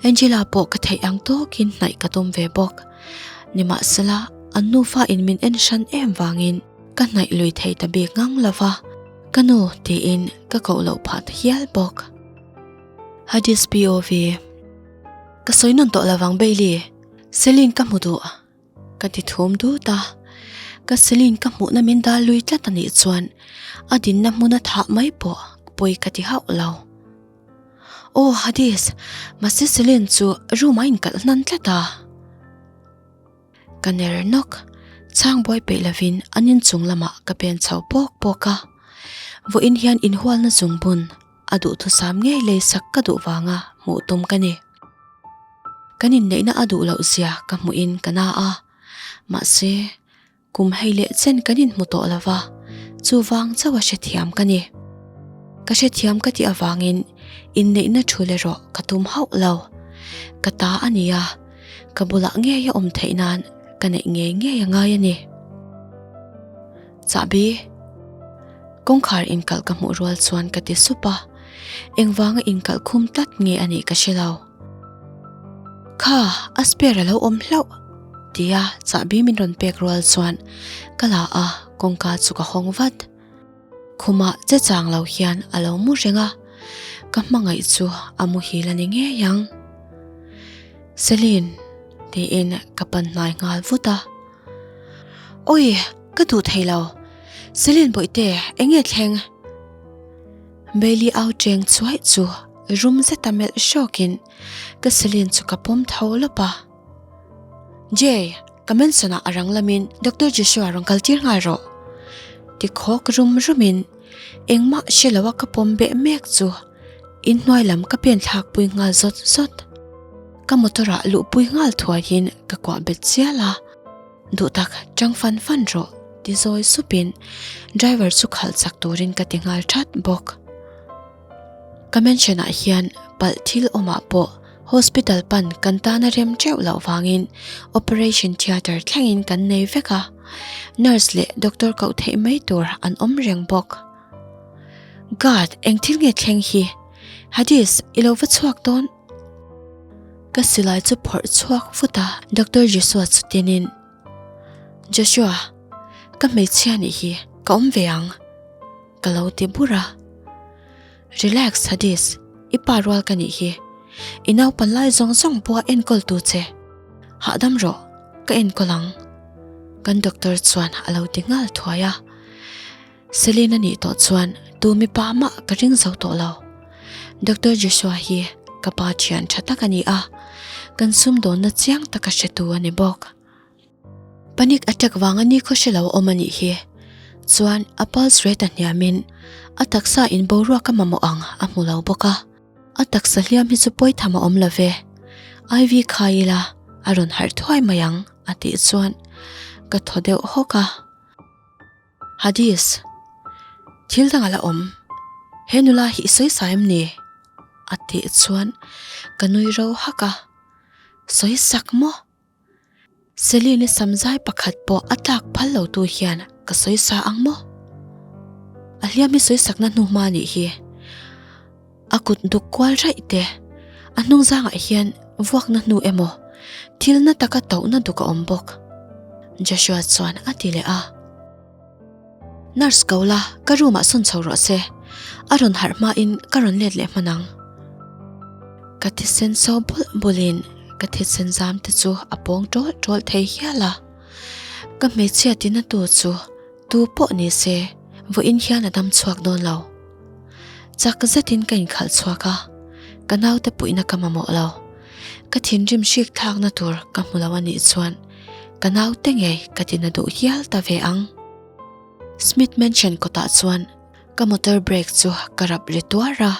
Angela pawh ka theih ang tawkin hnaih ka tum ve bawk. Nimahsela, an nufa in min en hran em vangin ka hnaih lui thei ta bik ngang lo va, ka nu tiin ka koh loh phah ta hial bawk. Hadis POV. Ka sawi nawn tawh lovang Bailey, Celine ka hmu duh. Ka ti thum dut a, ka Celine ka hmuhna min dal lui tlat a nih chuan a dinna hmuna thah mai pawh pawi ka ti hauh lo. Aw Hadis, mahse Celine chu room a inkalh hnan tlat a. Ka ner nawk, chhang buai peih lovin an inchung lamah ka pen chho pawk pawk a, vawiin hian inhualna zungbun. A duhthusam ngei lei sak ka duh vanga hmuh tum ka ni. Kan inneihna a duh loh zia ka hmuhin ka na a, mahse kum hei leh chen kan inhmu tawh lo va, chuvang chauh a hrethiam ka ni. Ka hrethiam ka tih avangin inneihna thu leh rawh ka tum hauh lo. Ka ta a ni a, ka bulah ngei a awm theih nan ka neih ngei ngei a ngai a ni. Chahbi. Kawngkhar inkalh ka hmuh rual chuan ka ti sup a, engvanga inkalh khum tlat nge a nih ka hre lo. Kha, a spare a lo awm hlauh tia chahbi min rawn pek rual chuan ka la a, kawngka chu ka hawng vat. Khumah che chang lo hian a lo mu reng a, ka hmangaih chu a muhil a ni ngei ang. Celine tiin ka pan hnai nghal vut a. Awi, ka duh thei lo. Celine bawihte, eng nge thleng? Bailey au cheng chuaih chu rum zeta melh hrawkin ka Celine chu ka pawm tho lawp a. Jay, ka mansion-ah a rang lamin Doctor Joshua rawn kal tir nghal rawh. Ti khawk rum rumin engmah hre loa ka pawm beh mek chu inhnuai lam ka pen thlak pui nghal zawt zawt. Ka motor ah luh pui nghal thuaiin ka kuah bet chial a, duh tak chang fan fan rawh ti zawi supin driver chu khalh chak turin ka ti nghal that bawk. Ka mansion ah hian palh thil awmah pawh hospital pan kan tana rem teuh loh vangin operation theatre thlengin kan nei vek a, nurse leh doctor koh theih mai tur an awm reng bawk. God, eng thil nge thleng hi? Hadis, i lo va chhuak dawn? Ka silai chu phawrh chhuak vut a, Doctor Joshua chu tinin, Joshua, ka hmeichhia nih hi ka awm ve ang, ka lo ti bur a. Relax Hadis, i pa rual ka nih hi. I naupan lai zawng zawng pawha enkawl tu che. Hahdam rawh, ka enkawl ang, kan doctor chuan a lo ti nghal thuai a. Selina nih tawh chuan tu mipa mah ka ring zo tawh lo. Doctor Joshua hi ka pa thian tha tak a ni a, kan sumdawnna chiang taka hretu a ni bawk. Panic attack vanga ni khaw hre lo a awm a nih hi. Chuan a pulse rate a hniamin a taksa in boruak a mamawh ang a hmu lo bawk a. A taksa hliam hi chu pawi tham a awm lo ve. IV khai ila a rawn harh thuai mai ang a tih chuan ka thaw deuh hawk a. Hadis, Thil dang a la awm. He nula hi i sawi sa em ni? A tih chuan ka nui ro hak a. Sawi sak maw? Celine-i samzai pakhat pawh a tlak phal lo tu hian ka sawi sa ang maw? A hliam hi sawi sakna hnu hma nih hi. A kut duk kual raih te, a hnung zangah hian vuakna hnu emaw thil na taka tauhna duk a awm bawk. Joshua chuan a ti leh a. Nurse ko la, ka room ah sawn chho rawh se. A rawn harh hmain ka rawn let leh hman ang. Ka thisen so bulh bulhin ka thisen zam te chu a pawng ṭawlh ṭawlh thei hial a. Ka hmeichhia tina tu chu Tu pawh ni se, vawiin hian a dam chhuak dawn lo. Chak zetin ka inkhalh chhuak a, ka naute puihna ka mamawh lo. Ka thinrim hrik thlakna tur ka hmu lo a nih chuan ka naute ngei ka tina duh hial ta ve ang. Smith Mansion kawtah chuan ka motor brake chu ka rap ri tuar a,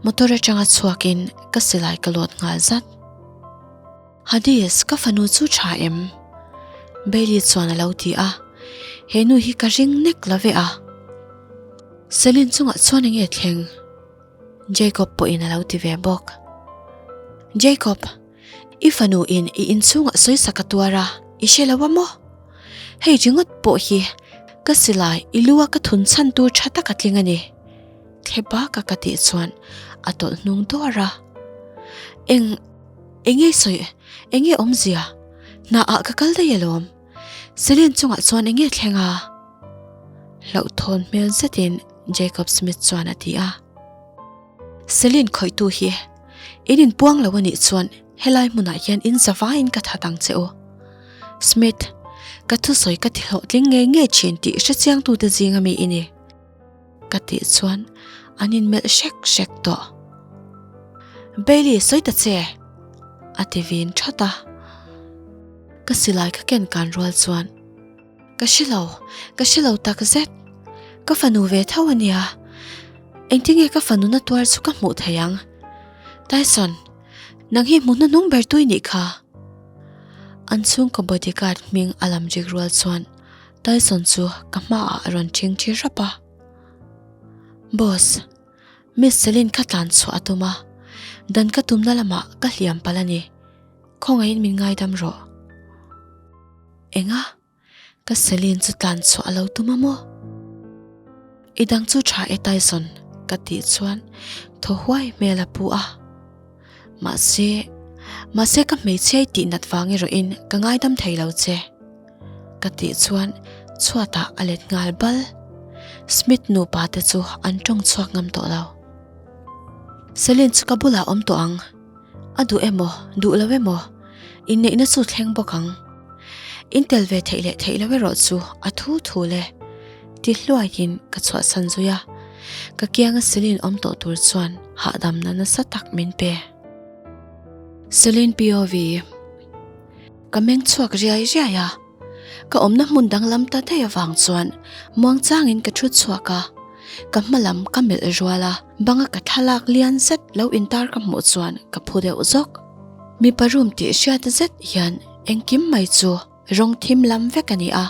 motor atanga chhuakin ka silai ka lawt nghal zat. Hadis, ka fanu chu tha em? Bailey chuan a lo ti a, he nu hi ka ring nek lo ve a. Celine chungah chuan enge thleng? Jacob pawhin a lo ti ve bawk. Jacob, i fanu in i inchhungah sawisak a tuar a, i hre lo a maw? Hei ringawt pawh hi ka silai i lu a ka thun chhan tur tha tak a tling a ni. Thle bak a ka tih chuan a tawlh hnung dawr a. Eng. Enge sawi? Enge awmzia? Hna ah ka kal daih alawm. Celine chungah chuan enge thleng a? Hlauhthawn hmel zetin Jacob Smith chuan a ti a. Celine khawihtu hi in inpuang lo anih chuan helai hmunah hian in zavaiin ka that ang che u. Smith, ka thusawi ka ti hlawhtling ngei ngei thin tih hrechiangtute zinga mi i ni. Ka tih chuan an inmelh hrek hrek tawh. Bailey sawi ta che! A ti vin that a. Ka silai ka ken kan rual chuan ka hre lo, ka hre lo tak zet. Ka fanu ve tho a nia. Engtinge ka fanu na tuar chu ka hmuh thei ang? Tyson, nang hi hmuh hnuhnung ber tui nih kha. An chhungkaw bodyguard hming a lam rik rual chuan Tyson chu ka hmaah a rawn ṭhing ṭhi rap a. Boss, Miss Celine kha tlan chhuah a tum a, dan ka tumna lamah ka hliam palh a ni. Khawngaihin min ngaidam rawh. Enga? Ka Celine chu tlan chhuah a lo tum a maw? I dang chu tha e Tyson ka tih chuan thaw huai hmel a pu a. Mahse, mahse ka hmeichhia i tih nat vang erawhin ka ngaidam thei lo che. Ka tih chuan chhuatah a let nghal bal. Smith nupa te chu an tawng chhuak ngam tawh lo. Celine chu ka bulah awm tawh ang. A duh emaw, duh lo emaw, inneihna chu thleng bawk ang. In tel ve theih leh theih lo erawh chu a thu thu le. Ti hluaiin ka chhuahsan zui a, ka kianga Celine awm tawh tur chuan hahdamna nasa tak min pe. Celine POV Ka meng chhuak riai riai a, ka awmna hmun danglam ta daih avang chuan muangchangin ka thu chhuak a, ka hma lam ka melh rual a, banga ka thlalak lian zet lo intar ka hmuh chuan ka phu deuh zawk. Mipa room tih hriat zet hian engkim mai chu rawng thim lam vek a ni a,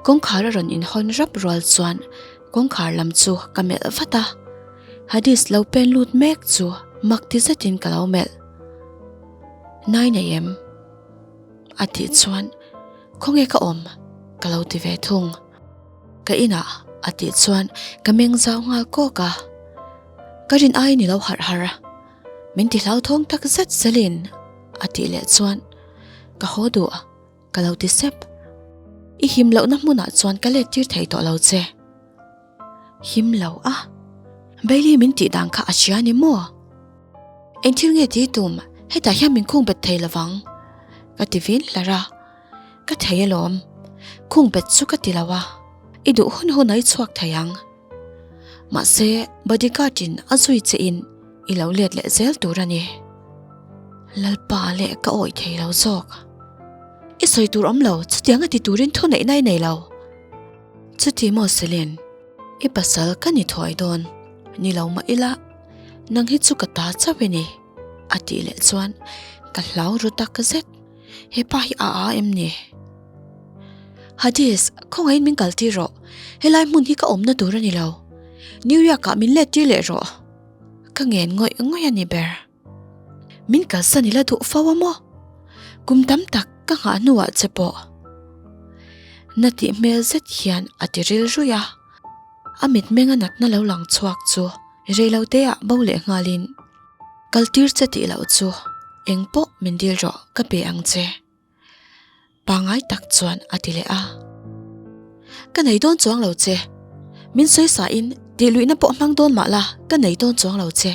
kawngkhar a rawn inhawn rap rual chuan kawngkhar lam chu ka melh vat a, Hadis lo pen lut mek chu mak ti zetin ka lo melh. Nai nei em? A tih chuan khawnge ka awm? Ka lo ti ve thung. Ka inah a tih chuan ka meng zau nghal kawk a. Ka rin ai ni lo harh harh a. Min ti hlauthawng tak zet zelin a tih leh chuan ka haw duh ka lo ti sep. I him lohna hmunah chuan ka let tir thei tawh lo che. Him lo a? Bailey min tih dan kha a hria ni maw? Eng thil nge tih tum hetah hian min khung bet thei lovang ka ti vin hlar a, ka thei alawm khung bet chu ka ti lo a, i duh hun hun a i chhuak thei ang. Mahse bodyguard in a zui che in i lo let leh zel tur a ni. Lalpa leh ka awih thei lo zawk. I sawi tur awm lo chutiang a ti turin thu neihna i nei lo. Chuti maw Celine, i pasal ka ni thuai dawn, ni lo mah ila, nang hi chu ka ta chauh i ni, a tih leh chuan ka hlau ru tak zet, hepa hi a a em ni? Hadis, khawngaihin min kal tir rawh, helai hmun hi ka awmna tur a ni lo, New York ah min let tir leh rawh, ka ngen ngawih ngawih a ni ber. Min kalsan ila duh fo a maw? Kum tam tak ka nghah hnuah che pawh. Na tih hmel zet hian a ti ril ruih a, a mitmenga natna lo lang chhuak chu reiloteah bo leh nghalin, Kal tir che tih loh chu engpawh min dil rawh ka pe ang che. Pangai tak chuan a ti leh a. Ka nei dawn chuang lo che. Min sawi sa in tih luihna pawh hmang dawn mah la ka nei dawn chuang lo che.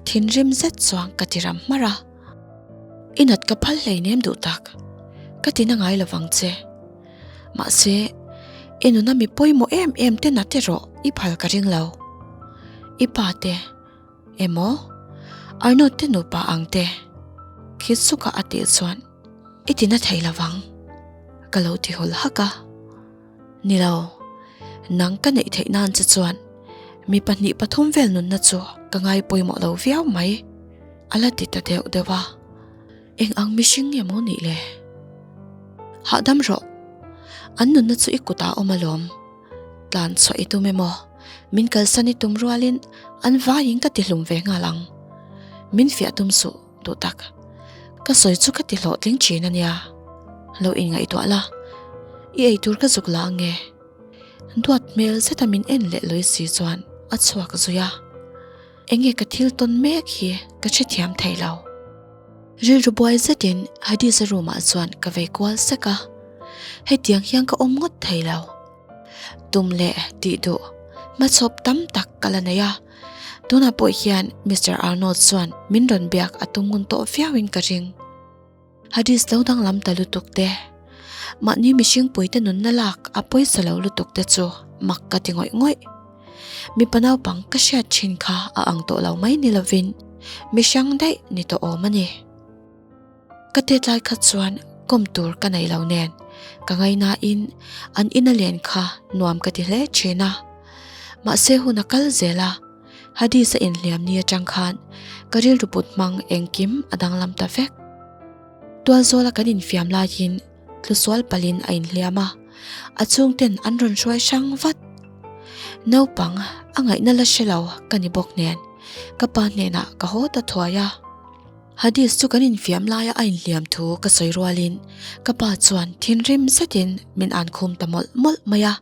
Thinrim zet chuan ka ti ram hmarh a. I nat ka phal hleinem duh tak. Ka ti na ngai lovang che. Mahse, i nuna mi pawimawh em em te nat erawh i phal ka ring lo. I pa te. Emaw? Arnold te nupa ang te khi suka a tih chuan i ti na thei lovang ka lo ti hul hak a. Ni lo, nang ka neih theih nan che chuan mi pahnih pathum vel nunna chu ka ngai pawimawh lo viau mai a la ti ta deuh deuh a. Eng ang mihring nge maw nih le? Hahdam rawh, an nunna chu i kutah a awm alawm. Tlan chhuah i tum emaw? Min kalsan i tum rualin an vaiin ka tihlum ve nghal ang. Min fiah tum suh duh tak. Ka sawi chu ka ti hlawhtling thin a nia. Lo inngaihtuah la, i eitur ka zuk la ange. Duat hmel zeta min en leh lui si chuan a chhuak zui a. Enge ka thil tawn mek hi ka hrethiam thei lo. Rilru buai zetin Hadiza room ah chuan ka vei kual sek a, hetiang hian ka awm ngawt thei lo. Tum leh tih duh hmachhawp tam tak ka la nei a, tunah pawh hian Mister Arnold chuan min rawn biak a tum ngun tawh viauin ka ring. Hadis lo danglam ta lutuk te, mahni mihring puite nunna lak a pawisa lo lutuk te chu mak ka ti ngawih ngawih. Mipa naupang ka hriat thin kha a ang tawh lo mai ni lovin mi hrang daih ni tawh awm a ni. Ka tetlai kha chuan kawm tur ka nei lo nen ka ngainain an ina len kha nuam ka ti hle thin a. Mahse hun a kal zel a. Hadis a inhliam ni atang khan ka rilru put hmang engkim a danglam ta vek. Tualzawla kan infiam laiin tlusual palhin a inhliam a, a chhungten an rawn hruai hrang vat. Naupang a ngaihna la hre lo ka ni bawk nen ka pa hnenah ka haw ta thuai a. Hadis chu kan infiam laia a inhliam thu ka sawi rualin ka pa chuan thinrim zetin min an khum ta mawlh mawlh mai a,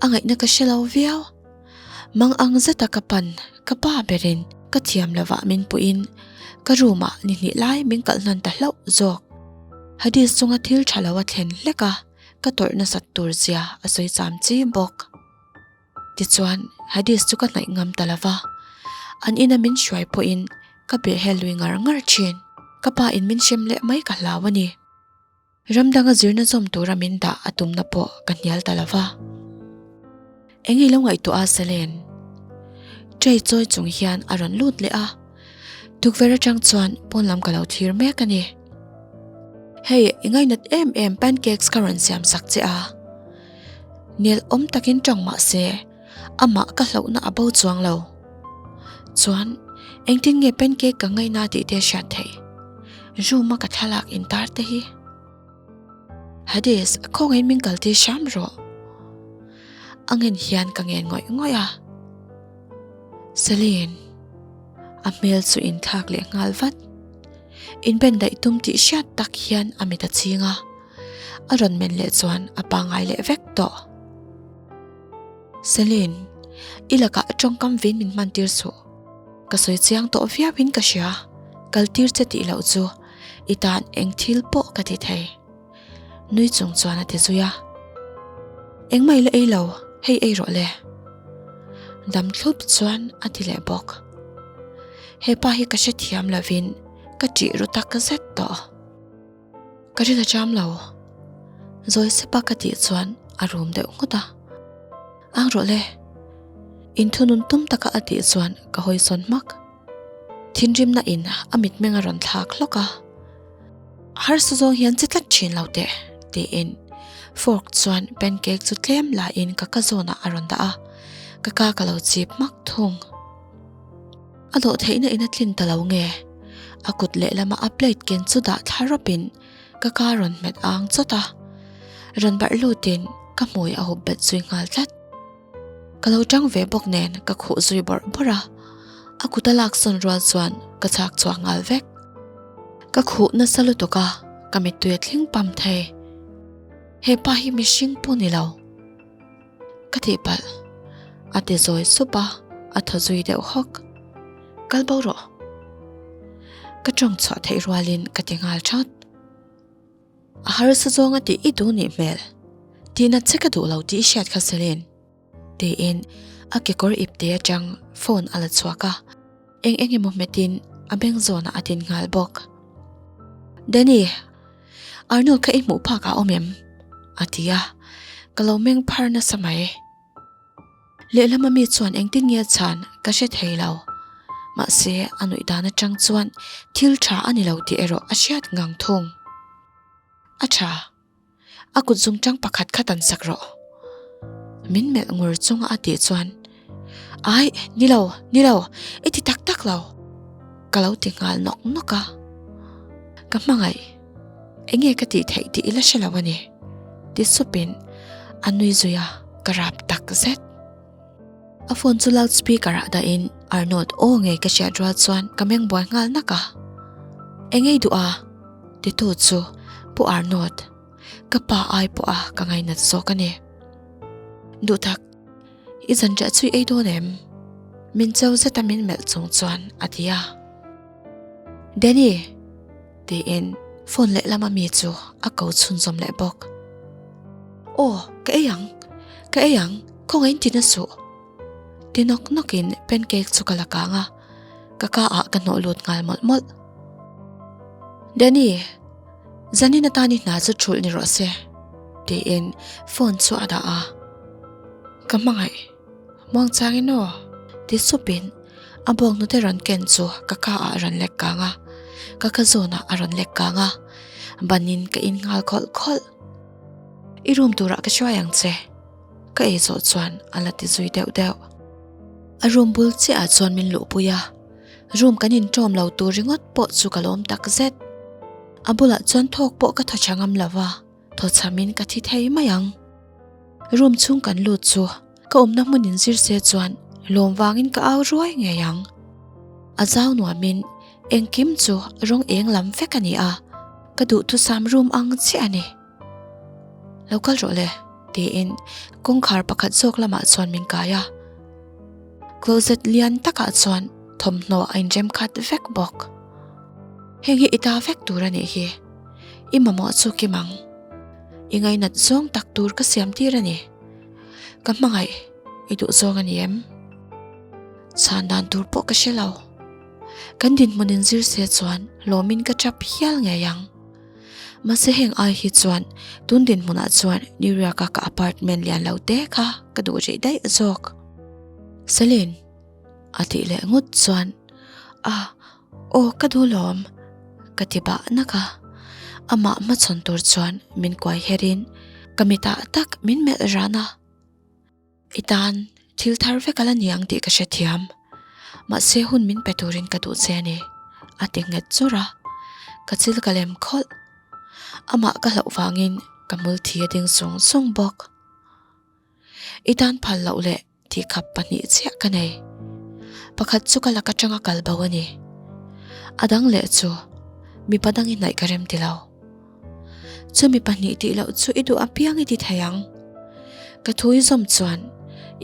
a ngaihna ka hre lo viau. Mang ang zeta ka pan ka pa berin ka thiam lovah min puhin ka room ah ni hnih lai min kalh hnan ta hlauh zawk. Hadis chunga thil tha lo a thlen hlek a, ka tawrh nasat tur zia a sawi cham chi bawk. Tichuan Hadis chu ka hnaih ngam ta lova, an ina min hruai pawhin ka behhel lui ngar ngar thin. Ka pa in min hrem leh mai ka hlau a ni. Ram danga zirna zawm tura min dah a tumna pawh ka hnial ta lo va. Eng i lo ngaihtuah a Selen? Tray chawi chung hian a rawn lut leh a. Tukverh atang chuan pawn lam ka lo thlir mek a ni. Hei, i ngainat em em pancakes ka rawn siam sak che a. Nel awm takin tawng mah se, amah ka hlauhna a bo chuang lo. Chuan, engtin nge pancake ka ngaina tih te hriat theih? Room a ka thlalak intar te hi. Hades, khawngaihin min kal tir hram rawh. A ngen hian ka ngen ngawih ngawih a. Celine, a hmel chu inthlak leh nghal vat. Inben daih tum tih hriat tak hian a mit a chhing a. A rawn men leh chuan a pangngai leh vek tawh. Celine, i lakah tawngkam vin min hman tir suh. Ka sawi chiang tawh viau in ka hria, kal tir che tih loh chu i tan eng thil pawh ka ti thei. Nui chung chuan a ti zui a. Engmah i la ei lo, hei ei rawh le. Dam thlup chuan a ti leh bawk. Hepa hi ka hrethiam lovin ka ṭih ru tak zet tawh. Ka rin a cham lo. Zawi sepa ka tih chuan a rum deuh nghut a. Ang rawh le. Inthunun tum taka a tih chuan ka hawi sawn hmak. Thinrimna in a mitmeng a rawn thlak hlawk a. Harsa zawng hian che tlat thin lo teh tiin fork chuan pancake chu tlem la in ka ka zawnah a rawn dah a. Ka ka ka lo chip hmak thung. A dawh theihna in a tlin ta lo nge? A kut lehlama a plate ken chu dah thla rawpin ka ka rawn hmet ang chawt a, rawn barh lutin ka hmui a hup bet zui nghal tlat. Ka lo tang ve bawk nen ka khuh zui bawrh bawrh a, a kut a lak sawn rual chuan ka chhak chhuak nghal vek. Ka khuh nasa lutuk a, ka mittui a thleng pam thei. Hepa hi mihring pawh ni lo. Ka tihpalh. A ti zawi sup a, a thaw zui deuh hawk. Kal bo rawh. Ka tawng chhuah theih rualin ka ti nghal that. A harsa zawng a tih i duh nih hmel. Tihna che ka duh lo tih i hriat kha Celine. Tiin a kekawr ipte atang phone a la chhuak a. Eng eng emaw hmetin a beng zawnah a tin nghal bawk. Danny, Arnold kha i hmuh phak ah awm em? A ti a, ka lo meng phar nasa mai. Lehlam ami chuan engtin nge chhan ka hre thei lo. Mahse, a nuih dan atang chuan thil tha a ni lo tih erawh a hriat ngang thung. A tha. A kut zungtang pakhat kha tan sak rawh. Min melh ngur chunga a tih chuan, Ai, ni lo, ni lo, i ti tak tak lo. Ka lo ti nghal nawk nawk a. Ka hmangaih, enge ka tih theih tih i la hre lo a ni, ti supin a nui zui a, ka rap tak zet. A phone chu loud speaker ah dahin Arnold aw ngei ka hriat rual chuan ka meng buai nghal nak a. Engei duh a? Titu chu Pu Arnold, ka pa ai pawh a ka ngainat zawk a ni. Duhtak, i zanriah chu i ei dawn em? Min cho zeta min melh chung chuan a ti a. Danny! Tiin phone lehlam ami chu a ko chhunzawm leh bawk. Aw, ka ei ang, ka ei ang, khawngaihin ti na suh. Ti nawk nawkin pancake chu ka la kang a, ka ka ah ka hnawh lut nghal mawlh mawlh. Danny, zanin atan i hna chu thulh ni rawh se, tiin phone chu a dah a. Ka hmangaih, muangchangin aw, ti supin A bawk hnute rawn ken chu ka ka ah a rawn lek kang a, ka ka zawnah a rawn lek kang a, banin ka in nghal khawlh khawlh. I room turah ka hruai ang che, ka ei zawh chuan a la ti zui deuh deuh. A room bul chiah ah chuan min luhpui a, room kan inṭawm lo tur ringawt pawh chu ka lawm tak zet. A bulah chuan thawk pawh ka thaw tha ngam lo va, thaw chhamin ka thi thei mai ang. Room chhung kan lut chu ka awmna hmun in zir se chuan lawm vangin ka au ruai ngei ang. A zau nuamin engkim chu rawng eng lam vek a ni a, ka duhthusam room ang chiah a ni. Lo kal rawh le, tiin kawngkhar pakhat zawk lamah chuan min kai a. Closet lian takah chuan thawmhnaw a inrem khat vek bawk. Heng hi i ta vek tur a nih hi. I mamawh chu kim ang. I ngainat zawng tak tur ka siam tir a ni. Ka hmangaih i duh zawng a ni em? Chhan dan tur pawh ka hre lo. Kan dinhmun inzir se chuan lawmin ka tap hial ngei ang. Mahse heng ai hi chuan tun dinhmunah chuan New York a ka apartment lian lo te kha ka duh rih daih zawk. Celine a tih leh ngut chuan a aw ka duh lawm ka ti bah nak a, amah hmachhawn tur chuan min kuai herin ka mitah tak min melh ran a. I tan thil thar vek a la ni ang tih ka hrethiam. Mahse hun min pe turin ka duh che a ni, a ti nghet chur a. Ka chil ka lem khawlh. Amah ka hlauh vangin ka hmul thi a ding sung sung bawk. I tan phal loh leh tihkhap pahnih chiah ka nei. Pakhat chu ka lak atanga kal bo a ni. A dang leh chu mipa dang i hnaih ka rem ti lo. Chumi pahnih tih loh chu i duh apiang i ti thei ang. Ka thu i zawm chuan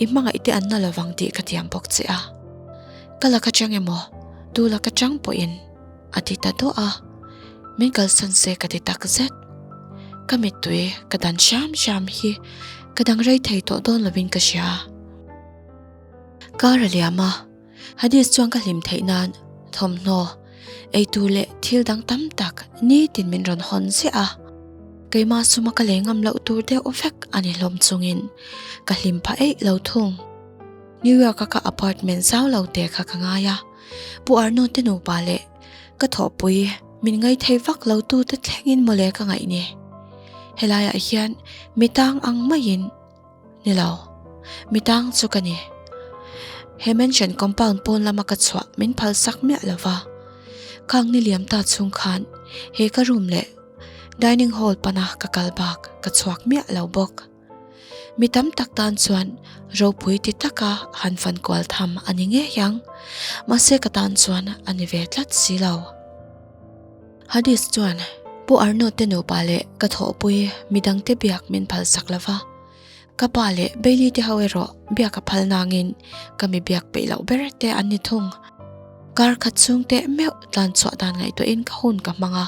i hmangaih te an na lovang tih ka tiam bawk che a. Ka laka chang emaw, tu laka chang pawhin a ti ta duah a, min kalsan se ka ti tak zet. Ka mittui ka dan hram hram hi ka dang rei thei tawh dawn lovin ka hria. Kar a liam a. Hadis chuan ka hlim theih nan thawmhnaw, eitur leh thil dang tam tak nitin min rawn hawn ziah a. Keimah suma ka lei ngam loh tur deuh vek a ni hlawm chungin ka hlim phah eih lo thung. New York a ka apartment zau lo te kha ka ngai a, Pu Arno te nupa leh ka thawhpui min ngaithei vak lo tu te thlengin mawle ka ngaih ni. Helaiah hian mi tang ang maiin Ni lo, mi tang chu ka ni. He mansion compound pawn lama ka chhuah min phal sak miah lo va. Khang ni liam ta chhung khan he ka room leh dining hall pana ka kal bak ka chhuak miah lo bawk. Mi tam tak tan chuan ropui ti taka han fan kual tham a ni ngei ang, mahse ka tan chuan a ni ve tlat si lo. Hadis chuan Pu Arnold te nupa leh ka thawhpui midangte biak min phalsak lo va, ka pa leh Bailey te ho erawh biak a phal nangin ka mi biak peih loh ber te an ni thung. Kar khat chhung teh meuh tlan chhuah dan ngaihtuahin ka hun ka hmang a,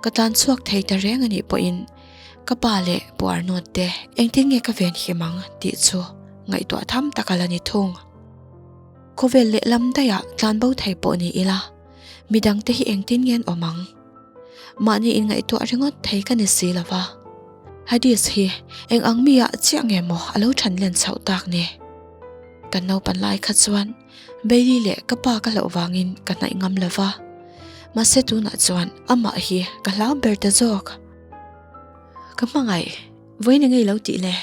ka tlan chhuak thei ta reng a nih pawhin ka pa leh Pu Arnold te engtin nge ka ven him ang tih chu ngaihtuah tham tak a la ni thung. Khawvel lehlam daihah tlan bo thei pawh ni ila. Midangte hi engtin nge an awm ang? Mahni inngaihtuah ringawt thei ka ni si lo va. Hadis hi eng ang mi ah chiah nge maw a lo than len chhoh tak ni? Kan naupan lai kha chuan Bailey leh ka pa ka hlauh vangin ka hnaih ngam lo va. Mahse tunah chuan amah hi ka hlau ber ta zawk. Ka hmangaih, vawiin enge i lo tih le?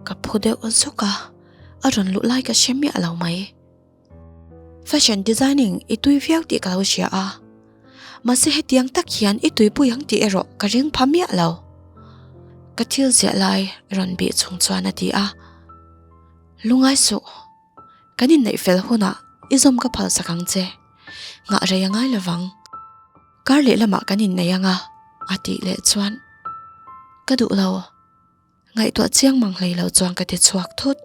Ka phu deuh zawk a, a rawn luh lai ka hre miah lo mai. Fashion designing i tui viau tih ka lo hria a, mahse hetiang tak hian i tuipui ang tih erawh ka ring pha miah lo. Ka thil ziah lai rawn bih chung chuan a ti a, Lungai suh, kan inneih fel hunah i zawm ka phal sak ang che, nghah rei a ngai lovang. Kar lehlamah kan innei ang a, a tih leh chuan ka duh lo. Ngaihtuah chiang mang hlei lo chuan ka ti chhuak thut.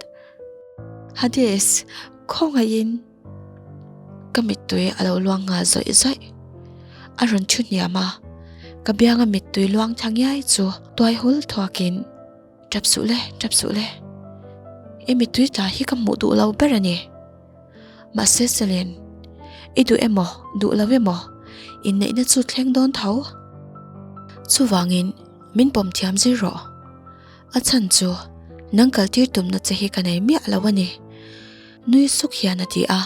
Hades, khawngaihin! Ka mittui a lo luang nghal zawih zawih. A rawn thu hniam a, ka bianga mittui luang thla ngiai chu tuai hul thuakin, Tap suh le, tap suh le. I mittui tla hi ka hmuh duh lo ber a ni. Mahse Celine, i duh emaw, duh lo emaw, inneihna chu thleng dawn tho. Chuvangin, Min pawm thiam zir rawh. A chhan chu nang kal tir tumna che hi ka nei miah lo a ni. Nui suk hian a ti a,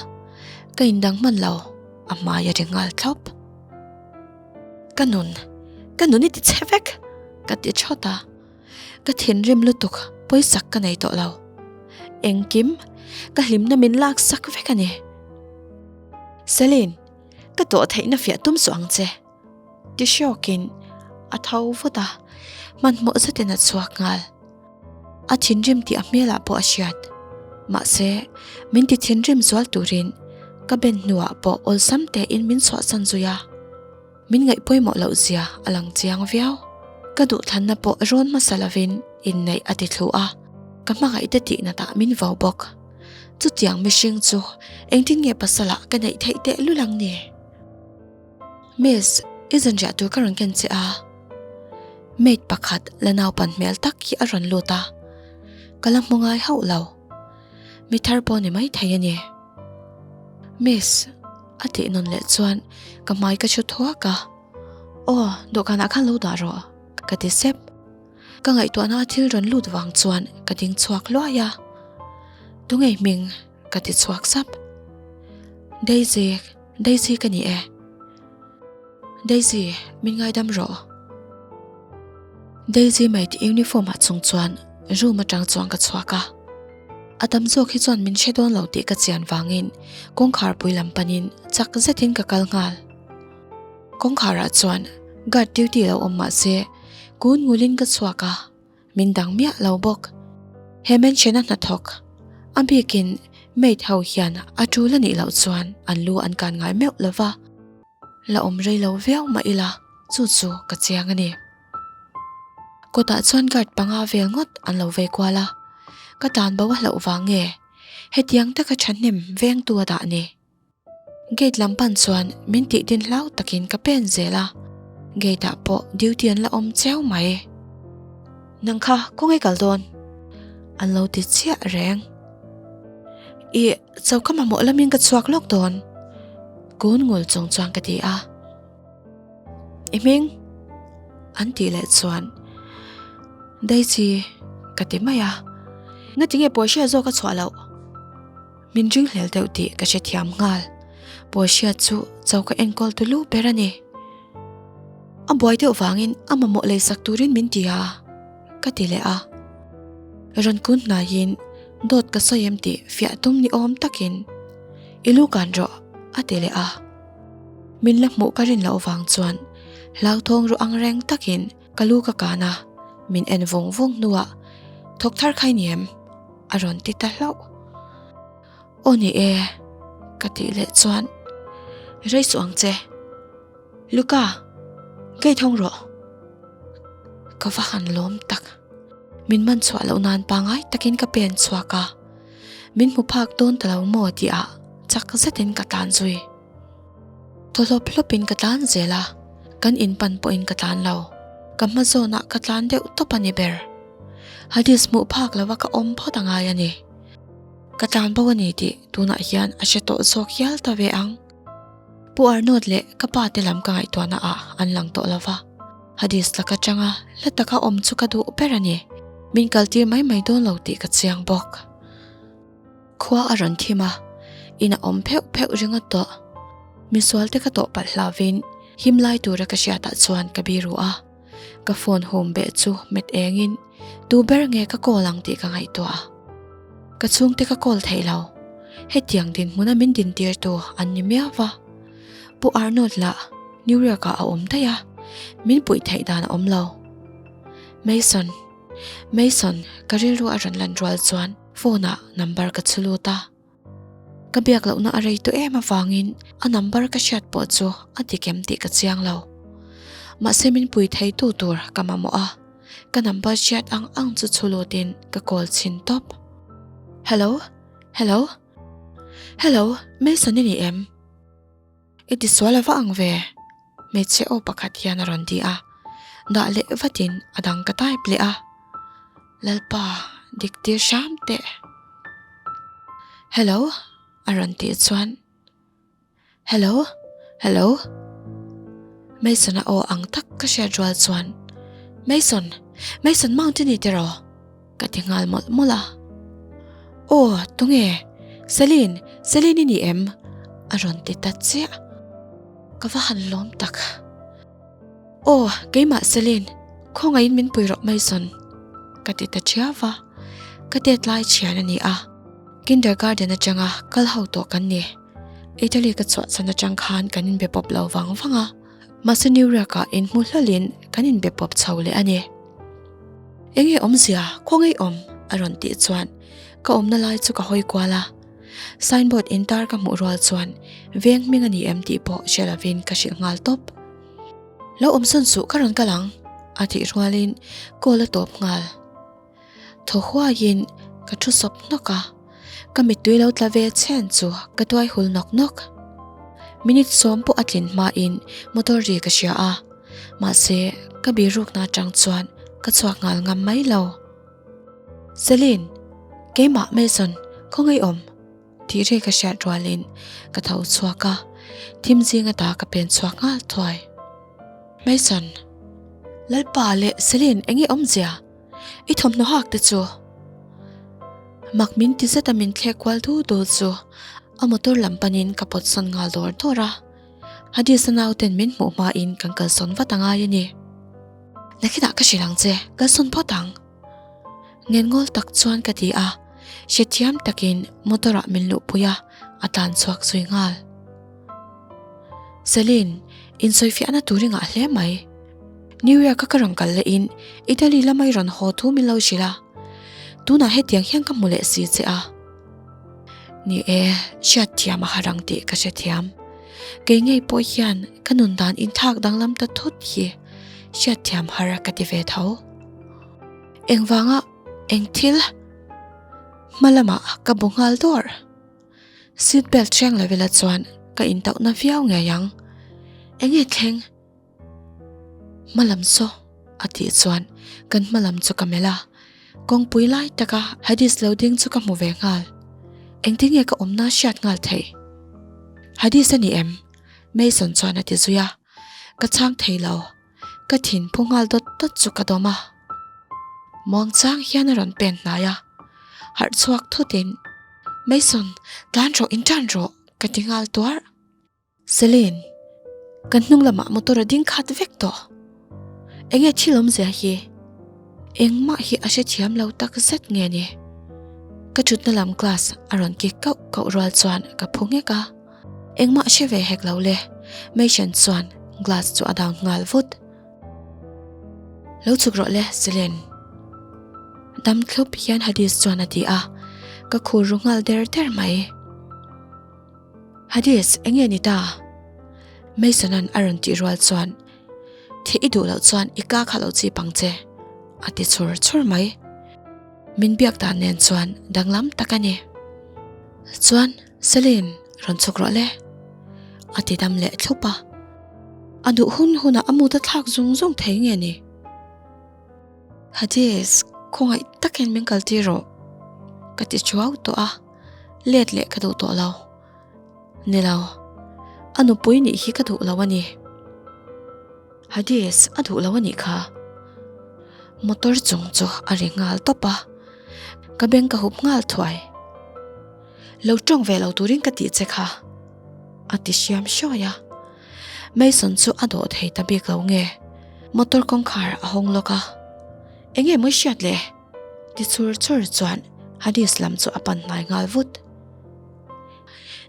ka indang hman lo, a hmai a ri nghal thlawp. Ka nun, ka nun i ti chhe vek, ka ti thawt a. Ka thinrim lutuk, pawisak ka nei tawh lo. Engkim? Ka hlimna min laksak vek a ni. Celine, ka tawh theihna fiah tum suh ang che. Ti hrawkin a tho vut a, hmanhmawh zetin a chhuak nghal. A thinrim tih a hmelah pawh a hriat. Mahse, min ti thinrim zual turin ka ben hnuah pawh awlsam tein min chhuahsan zui a. Min ngaih pawimawh loh zia a lang chiang viau. Ka duhthlanna pawh rawn hmasa lovin inneih a ti thlu a, ka hmangaih te tih natah min vo bawk. Chutiang mihring chu engtin nge pasalah ka neih theih tehlul ang ni? Miss, i zanriah tur ka rawn ken che a. Maid pakhat la naupan hmel tak hi a rawn lut a, ka la hmu ngai hauh lo. Mi thar pawh ni maithei a ni. Miss, a tih nawn leh chuan ka hmai ka chhu thuak a. Aw, dawhkanah khan lo dah rawh, ka ti sep. Ka ngaihtuahna a thil rawn lut vang chuan ka ding chhuak luai a. Tunge hming? Ka ti chhuak sap. Daisy, Daisy ka ni e. Daisy, min ngaidam rawh. Daisy maid uniform ah chung chuan room atang chuan ka chhuak a. A tam zawk hi chuan min hre dawn lo tih ka chian vangin kawngkhar pui lam panin chak zetin ka kal nghal. Kawngkhar ah chuan guard duty lo awm mahse kun ngulin ka chhuak a. Min dang miah lo bawk. He mansion a hnathawk, a bikin maid ho hian a tul a nih loh chuan an lu an kan ngai meuh lo va, la awm rei lo viau mah ila chu chu ka chiang a ni. Kawtah chuan guard panga vel ngawt an lo vei kual a, ka tan bo a hlauh vang nge hetiang taka thahnem vengtu a dah ni. Gate lam pan chuan min tih din hlau takin ka pen zel a, gate ah pawh duty an la awm cheu mai. Nang kha kawng i kal dawn? An lo ti chiah reng. Ih, choka mamawh lamin ka chhuak lawk dawn. Kun ngul chung chuan ka ti a. I hming? An tih leh chuan Daisy ka ti mai a. Ngatinge pawihria zawk a chhuah loh? Min ringhlel deuh tih ka hrethiam nghal. Pawlhriat chu choka enkawl tu lu ber a ni. A buai deuh vangin a mamawh leisak turin min ti a, ka ti leh a. Rawn kun hnaiin dawt ka sawi em tih fiah tum ni awm takin I lu kan rawh a ti leh a. Min la hmuh ka rin loh vang chuan hlauthawng ru ang reng takin ka lu ka kan a, min en vung vung hnuah thawk thar khai ni em? A rawn ti ta hlauh. Aw ni e, ka tih leh chuan rei suh ang che. Luca, gate hawng rawh. Ka va han lawm tak. Min man chhuah loh nan pangai takin ka pen chhuak a. Min hmu phak dawn ta lo maw tih ah chak zetin ka tlan zui. Thaw hlawp hlawpin ka tlan zel a, kan in pan pawhin ka tlan lo. Ka hma zawnah ka tlan deuh tawp a ni ber. Hadis hmuh phak lova ka awm phawt a ngai a ni. Ka tlan bo a ni tih tunah hian a hre tawh zawk hial ta ve ang. Pu Arnold leh ka pa te lam ka ngaihtuahna ah an lang tawh lova. Hadis laka tanga hla taka awm chu ka duh ber a ni. Min kaltir mai mai dawn lo tih ka chiang bawk. Khua a rawn thim a, in a awm pheuh pheuh ringawt tawh. Misual te ka tawh palh hlauvin him lai tura ka hriatah chuan ka biru a. Ka phone hum beh chu met engin tu ber nge ka call ang tih ka ngaihtuah a. Ka chhungte ka call theih lo. Hetiang dinhmuna min dintir tu an ni miau va. Pu Arnold lah New York ah a awm daih a, min puih theih dan a awm lo. Mason, Mason ka rilru a rawn lan rual chuan phone ah number ka chhu lut a. Ka biak lohna a rei tawh em avangin a number ka hriat pawh chu a dik em tih ka chiang lo. Mahse min pui thei tu tur ka mamawh a, ka number hriat ang ang chu chhu lutin ka call chhin tawp. Hello? Hello? Hello, Mason i ni em? I tisual a va ang ve? Hmeichhe aw pakhat hian a rawn ti a, dah leh vatin a dang ka type leh a. Lalpa, dik tir hram teh. Hello? A rawn tih chuan Hello? Hello? Mason-a aw ang tak ka hriat rual chuan Mason! Mason Mount i ni tiraw? Ka ti nghal mawlh mawlh a. Aw, tunge? Celine! Celine i ni em? A rawn ti ta chiah. Ka va han lawm tak. Aw, keimah Celine, khawngaihin min pui rawh Mason. Ka ti ta thiau va. Ka tet lai thian a ni a. Kindergarten atanga kal ho tawh kan ni. Italy ka chhuah chhan atang khan kan inbe pawp lo vang vang a, mahse New York-ah inhmu hlawlin kan inbe pawp chho leh a ni. Enge awmzia, khawngaih awm? a rawn tih chuan ka awmna lai chu ka hawi kual a. Signboard intar ka hmuh rual chuan veng hming a ni em tih pawh hre lovin ka hrilh nghal tawp. Lo awm sawn suh ka rawn kal ang a tih rualin call a tawp nghal. Thaw huaiin ka thu sawp hnawk a, ka mittui lo tla ve chhen chu ka tuai hul nawk nawk. Minute sawm pawh a tlin hmain motor ri ka hria a, mahse ka birukna atang chuan ka chhuak nghal ngam mai lo. Celine, keimah Mason, khawngaih awm? Tih ri ka hriat rualin ka tho chhuak a, thim zing ata ka pen chhuak nghal thuai. Mason, Lalpa leh Celine enge awmzia? I thawmhnaw hak te chu? Mak min ti zeta min thlek kual du du chu a motor lam panin ka pawt sawn nghal dawr dawr a, Hadis-a nauten min hmuh hmain kan kalsawn vat a ngai a ni. Nakinah ka hrilh ang che, kalsawn phawt ang. Ngenngawl tak chuan ka ti a, hrethiam takin motor ah min luhpui a, a tlan chhuak zui nghal. Celine, insawifiahna tur i ngah hle mai. New York a ka rawn kal leh in Italy lama i rawn haw thu min lo hrilh a, tunah hetiang hian ka hmu leh si che a. Ni e, hriatthiam a har ang tih ka hrethiam. Kei ngei pawh hian ka nun dan inthlak danglam ta thut hi hriatthiam har ka ti ve tho. Engvanga eng thil hma lamah ka bu nghal dawr. Seat belt hreng lo ila chuan ka intauhna viau ngei ang. Enge thleng? Hma lam saw a tih chuan kan hma lam chu ka melh a, kawngpui lai taka Hadis lo ding chu ka hmu ve nghal. Engtin nge ka awmna hriat nghal theih? Hadis a ni em? Mason chuan a ti zui a, ka chhang thei lo. Ka thin phu nghal dawt dawt chu ka dawm a, muangchang hian a rawn pen hnai a, harh chhuak thutin Mason tlan rawh in tan rawh ka ti nghal tuar. Celine, kan hnung lamah motor a ding khat vek tawh. Enge thil awmzia hi? Engmah hi a hrethiam lo tak zet nge ni? Ka thutna lam class a rawn kik kauh kauh rual chuan ka phu nghek a. Engmah hre ve hek lo le, Mason chuan glass chu a down nghal vut. Lo chhuk rawh le, Celine. Dam thlup hian Hadis chuan a ti a, ka khur ru nghal der der mai. Hades, enge ni ta? Mason-a'n a rawn tih rual chuan, Thih i duh loh chuan i ka kha lo chip ang che, a ti chhur chhur mai. Min biak dan nen chuan danglam tak a ni. Chuan, Celine, rawn chhuk rawh le, a ti dam leh thlup a. A duh hun hunah a mut a thlak zung zung thei nge ni? Hades, khawngaih takin min kaltir rawh, ka ti chuau tawh a. Let leh ka duh tawh lo. Ni lo. A nupui nih hi ka duh lo a ni. Hades a duh lo a nih kha. Motor chung chu a ri nghal tawp a. Ka beng ka hup nghal thuai. Lo tawng ve lo turin ka tih che kha. A ti hriam hruai a. Mason chu a dawh thei ta bik lo nge. Motor kawngkhar a hawng lawk a. Enge mawi hriat le? Ti chur chur chuan Hadis lam chu a pan hnai nghal vut.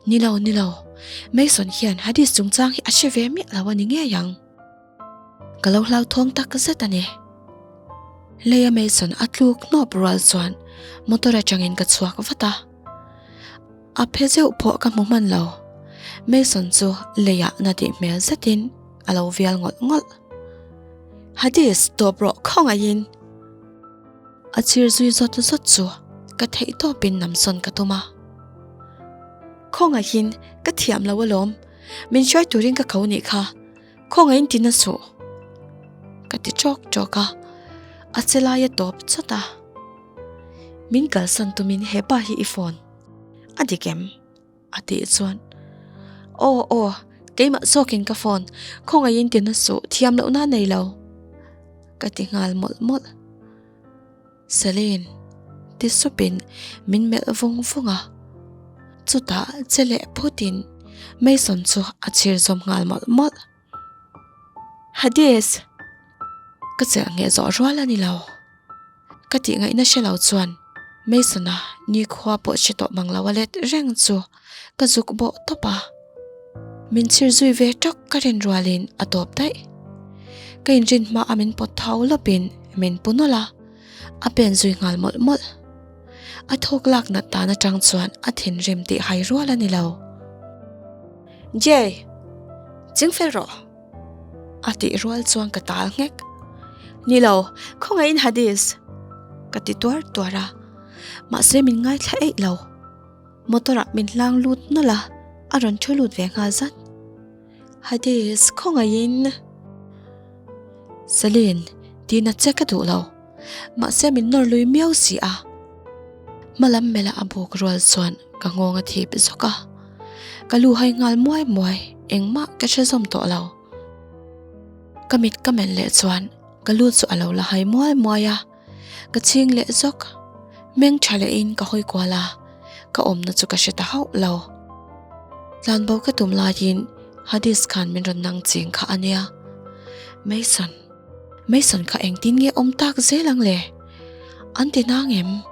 Ni lo, ni lo, Mason hian Hadis chungchang hi a hre ve miah lo a ni ngei ang. Ka lo hlauthawng tak zet a ni. Leia Mason a tluk hnawp rual chuan motor atangin ka chhuak vat a. A phe zeuh pawh ka hmu hman lo. Mason chu leiah na tih hmel zetin a lo vial ngawlh ngawlh. Hadis, tawp rawh khawngaihin! A chhir zui zawt zawt chu ka theih tawpin namsawn ka tum a. Khawngaihin ka thiam lo alawm, min hruai turin ka ko nih kha, khawngaihin ti na suh. Ka ti tawk tawk a, a che lai a tawp chawt a. Min kalsan tumin hepa hi i phone a dik em? A tih chuan, Aw aw, keimah zawkin ka phone, khawngaihin ti na suh, thiam lohna a nei lo. Ka ti nghal mawlh mawlh. Celine, ti supin min melh vung vung a. Chutah che leh phutin Mason chu a chhir zawm nghal mawlh mawlh. Hades! Ka chelh ngheh zawh rual a ni lo. Ka tih ngaihna hre lo chuan. Mason-a nikhua pawh hre tawh mang lo a let reng chu ka zuk bawh tawp a. Min chhir zui ve tawk ka rin rualin a tawp daih. Ka inrin hma a min pawt thau lawpin min pu nawlh a, a pen zui nghal mawlh mawlh. A thawk lak nat dan atang chuan a thinrim tih hai rual a ni lo. Jay! Chingfel rawh! A tih rual chuan ka tal nghek. Ni lo, khawngaihin Hadis! Ka ti tuar tuar a, mahse min ngaithla eih lo. Motor ah min hlang lut nawlh a, a rawn thu lut ve nghal zat. Hadis, khawngaihin! Celine, tina che ka duh lo. Mahse min nawr lui miau si a. Hmalam mela a buk rual chuan ka nghawng a thip zawk a. Ka lu hai nghal muai muai, engmah ka hre zawm tawh lo. Ka mit ka men leh chuan ka lu chu a lo la hai muai muai a, ka chhing leh zawk. Meng tha lehin ka hawi kual a, ka awmna chu ka hre ta hauh lo. Tlanbo ka tum laiin Hadis khan min rawn nang ching kha a nia. Mason. Mason kha engtin nge awm tak zel ang le? An ti nang em?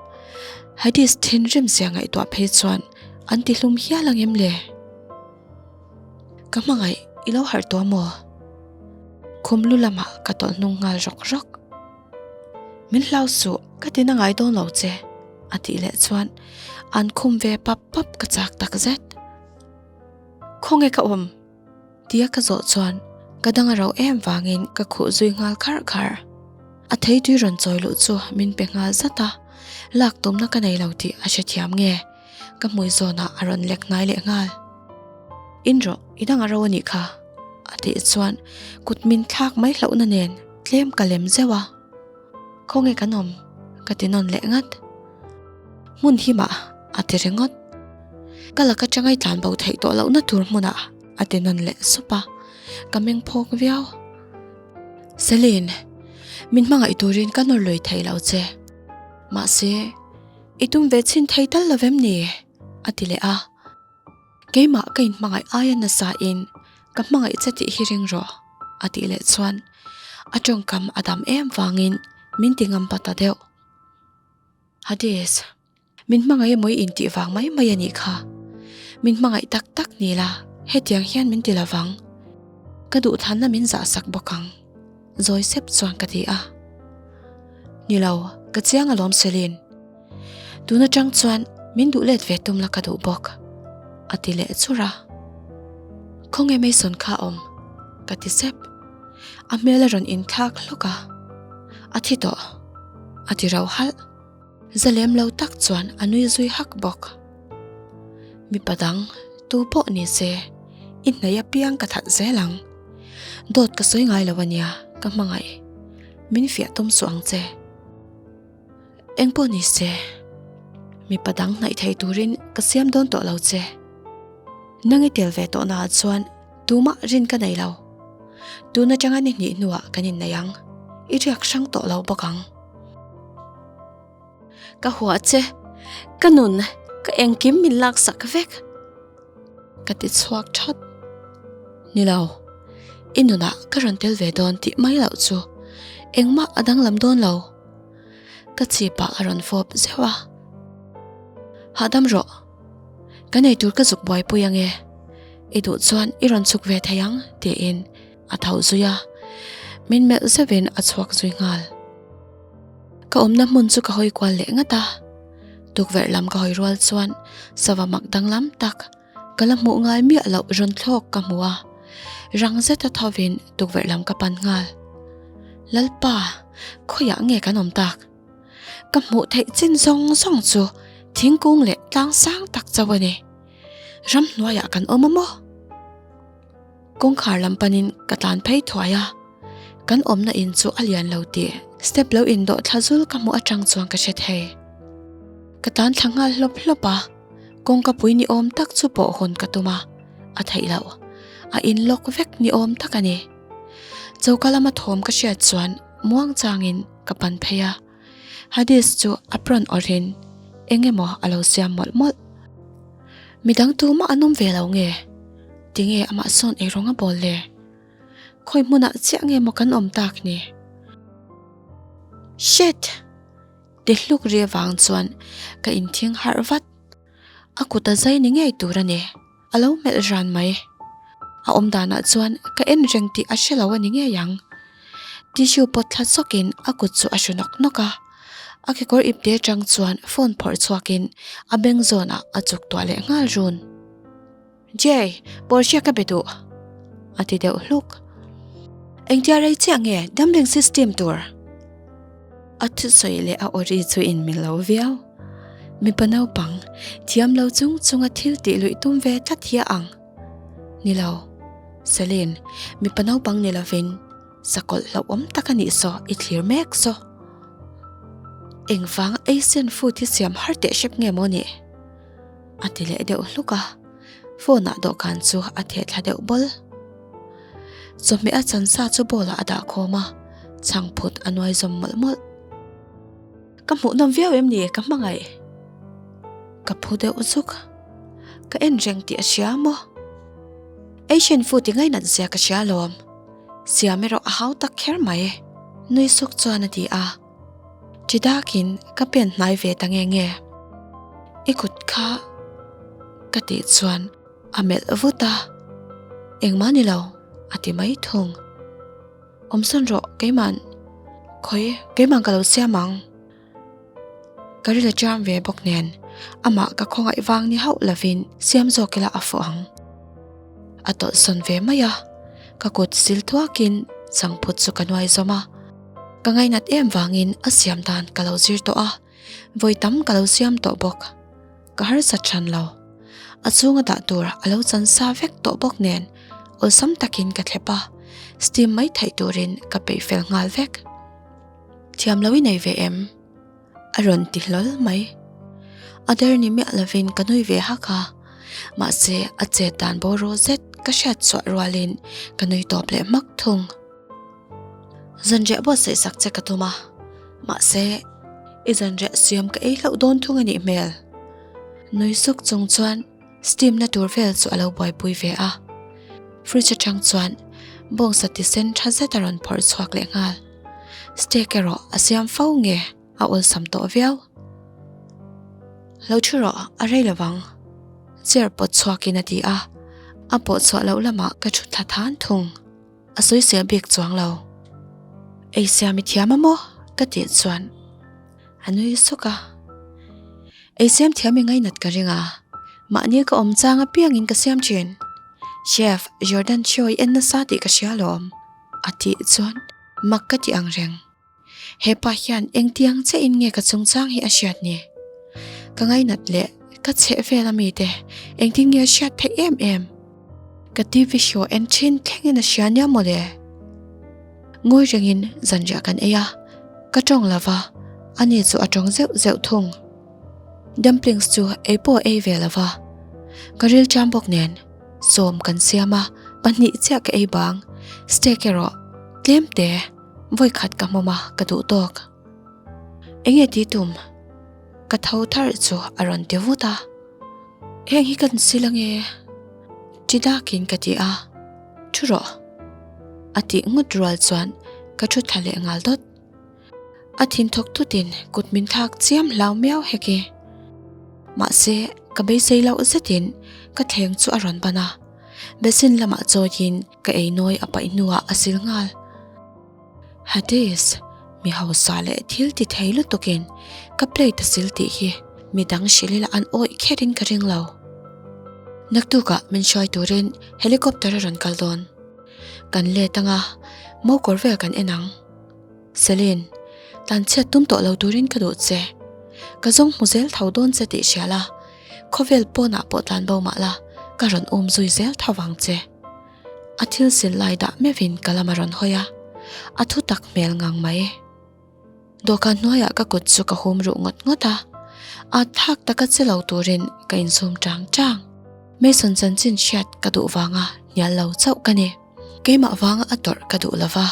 Hades thinrim zia ngaihtuah phei chuan an ti hlum hial ang em le? Ka hmangaih i lo harh tawh maw? Khum lu lamah ka tawlh hnung nghal rawk rawk. Min hlau suh, ka ti na ngai dawn lo che, a tih leh chuan an khum ve pap pap ka chak tak zet. Khawnge ka awm? Tia ka zawh chuan ka dang a rauh em vangin ka khuh zui nghal kharh kharh. A theitui rawn chawi luh chu min pe nghal zat a, lak tumna ka nei lo tih a hrethiam nge ka hmui zawnah a rawn lek hnai leh nghal. In rawh, i dang a ro a nih kha, a tih chuan kut min thlak mai hlauhna nen tlem ka lem zeuh a. Khawnge kan awm? ka ti nawn leh ngat. Hmun himah a ti ringawt. Ka laka tangai tlan bo theih tawh lohna tur hmunah a ti nawn leh sup a, ka meng phawk viau. Celine, min hmangaih turin ka nawr lui thei lo che. Mahse, i tum ve chhin thei tal lo vem ni? a ti leh a. Keimah ka inhmangaih aia nasa in ka hmangaih che tih hi ring rawh, a tih leh chuan a tawngkam a dam em vangin min ti ngam pa ta deuh. Hades, min hmangaih emaw i intih vang mai mai a nih kha. Min hmangaih tak tak ni la, hetiang hian min ti lovang. Ka duhthanna min zah sak bawk ang, zawi sep chuan ka ti a. Ni lo, ka chiang alawm Celine. Tun atang chuan min duh let ve tum la ka duh bawk, a ti leh chur a. Khawnge Mason kha awm? ka ti sep. A hmel a rawn inthlak hlawk a, a thi tawh, a ti rauh halh. Zalem lo tak chuan a nui zui hak bawk. Mipa dang tu pawh ni se, i hnaih apiang ka that zel ang. Dawt ka sawi ngai lo a nia, ka hmangaih. Min fiah tum suh ang che. Eng pawh ni se, mipa dang hnaih thei turin ka siam dawn tawh lo che. Nang i tel ve tawh naah chuan tumah rin ka nei lo. Tun atanga ni hnih hnuah kan innei ang, i riak hrang tawh lo bawk ang. Ka hua che, ka nun, ka engkim min laksak vek. Ka ti chhuak that. Ni lo, i nunah ka rawn tel ve dawn tih mai loh chu engmah a danglam dawn lo. Ka chhipah a rawn fawp zeuh a. Hahdam rawh. Ka nei tur ka zuk buaipui ange. I duh chuan i rawn chhuk ve thei ang tiin a tho zui a. Min melh zeuhin a chhuak zui nghal. Ka awmna hmun chu ka hawi kual leh ngat a. Tukverh lam ka hawi rual chuan sava mak danglam tak ka la hmuh ngai miah loh rawn thlawk ka hmu a. Rang zeta thovin tukverh lam ka pan nghal. Lalpa, khawiah nge kan awm tak? Ka hmuh theih chin zawng zawng chu thingkung leh tlang sang tak chauh a ni. Ramhnuaiah kan awm a maw? Kawngkhar lam panin ka tlan phei thuai a, kan awmna in chu a lian lo tih step lo indawh thla zul ka hmuh atang chuan ka hre thei. Ka tlan thla nghal hlawp hlawp a, kawngka pui ni awm tak chu pawh hawn ka tum a, a theih loh. A in lock vek ni awm tak a ni. Choka lama thawm ka hriat chuan muang changin ka pan phei a. Hades chu apron awrhin eng emaw a lo siam mawlh mawlh. Midang tumah an awm ve lo nge? Tinge amah sawn eirawng a bawl le? Khawi hmunah chiah nge maw kan awm tak ni? Shit! Ti hluk ri avang chuan ka inthing harh vat. A kut a zai ni ngei tur a ni. A lo melh ran mai. A awm danah chuan ka en reng tih a hre lo a ni ngei ang. Tissue pawt thla zawkin a kut chu a hru nawk nawk a. A kekawr ipte atang chuan phone phawrh chhuakin a beng zawnah a chuk tuah leh nghal run. Jay, Portia ka be duh, a ti deuh hluk. Engtia rei chiah nge dumpling system tur? A thusawi leh a awri chu inmil lo viau. Mipa naupang, thiam lo chung chunga thil tih luih tum ve tlat hi a ang. Ni lo, Celine, mipa naupang ni lovin sakawlh hlauhawm tak a nih saw i thlir mek saw. Engvanga Asian food hi siam har teh hrep nge maw nih? A ti leh deuh hluk a, phone ah dawhkan chu a theh thla deuh bawl. Chawhmeh a chan sa chu bowl ah a dah khawm a, chhang phut a nuai zawm mawlh mawlh. Ka hmuh nawm viau em ni ka hmangaih? Ka phu deuh zuk. Ka en reng tih a hria maw? Asian food i ngainat zia ka hria alawm. Siam erawh a hau tak kher mai. Nui suk chuan a ti a. Chi dakin ka pen hnai ve ta nge nge. I kut kha ka tih chuan a melh vut a, engmah ni lo a ti mai thung. Awmsawn rawh keiman khawi keiman ka lo siam ang. Ka ril a ṭiam ve bawk nen amah ka khawngaih vang ni hauh lovin siam zawk ila a fuh ang. A tawlhsawn ve mai a, ka kut sil thuakin changphut chu ka nuai zawm a. Ka ngainat em vangin a siam dan ka lo zir tawh a, vawi tam ka lo siam tawh bawk. Ka harsat hran lo. A chhunga dah tur a lo chan sa vek tawh bawk nen awlsam takin ka thlep a, steam mai theih turin ka peih fel nghal vek. Thiam lo i nei ve em? A rawn ti hlawl mai. A der ni miah lovin ka nui ve hak a, mahse a chet dan bawraw zet ka hriat chhuah rualin ka nui tawp leh hmak thung. Zanriah buatsaih sak che ka tum a, mahse i zanriah siam ka ei hlauh dawn thung a nih hmel. Nui suk chung chuan steam na tur vel chu a lo buaipui ve a, fridge atang chuan bawngsa ti sen tha zet a rawn phawrh chhuak leh nghal. Steak erawh a siam fo nge a awlsam tawh viau. Lo thu rawh a rei lovang chair pawt chhuakin a ti a, a pawh chhuah loh lamah ka thu thla than thung. A sawisel bik chuang lo. Ei siam i thiam a maw? Ka tih chuan a nui suk a. Ei siam thiam i ngainat ka ring a, mahni ka awm chang apiangin ka siam thin. Chef Jordan Choi en nasa tih ka hria alawm a tih chuan mak ka ti ang reng. Hepa hian engtiang che in nge ka chungchang hi a hriat ni? Ka ngainat leh ka chheh vel a mite engtin nge a hriat theih em em? Ka TV show en thin thlengin a hria nia mawle. Ngawi rengin zanriah kan ei a, ka tawng lova, ani chu a tawng zeuh zeuh thung. Dumplings chu ei pawh ei ve lova, ka rilṭam bawk nen sawm kan siam a, pahnih chiah ka ei bang, steak erawh tlem te. Vawi khat ka hmawm a, ka duh tawk. Enge ti tum? Ka tho thar chu a rawn ti vut a. Heng hi kan sil ange? Ti dakin ka ti a. Thu rawh. A tih ngut rual chuan ka thu thla leh nghal dawt. A thin thawk thutin kut min thlak chiam hlau miau hek i. Mahse, ka beisei loh zetin ka thleng chu a rawn ban a. Basin lamah chawiin Ka ei nawi a paih hnuah a sil nghal. Hades, mi hausa leh thil ti thei lutukin ka plate a sil tih hi mi dang hrilh ila an awih kherin ka ring lo. Naktukah min hruai turin helicopter a rawn kal dawn. Kan let anga mokawr vel kan en ang. Celine, tlanchhiat tum tawh lo turin ka duh che. Ka zawng hmu zel tho dawn che tih hria la, khawvel pawnah pawh tlan bo mah la, ka rawn um zui zel tho vang che. A thil sil lai dah meuhin ka lam a rawn hawi a, a thu tak hmel ngang mai. Dawhkan hnuaiah ka kut chu ka hum ruh ngawt ngawt a, at thlak taka che lo turin ka insum chang chang. Mason chanchin hriat ka duh vanga hnial lo chauh ka ni. Keimah vanga a tawrh ka duh lova,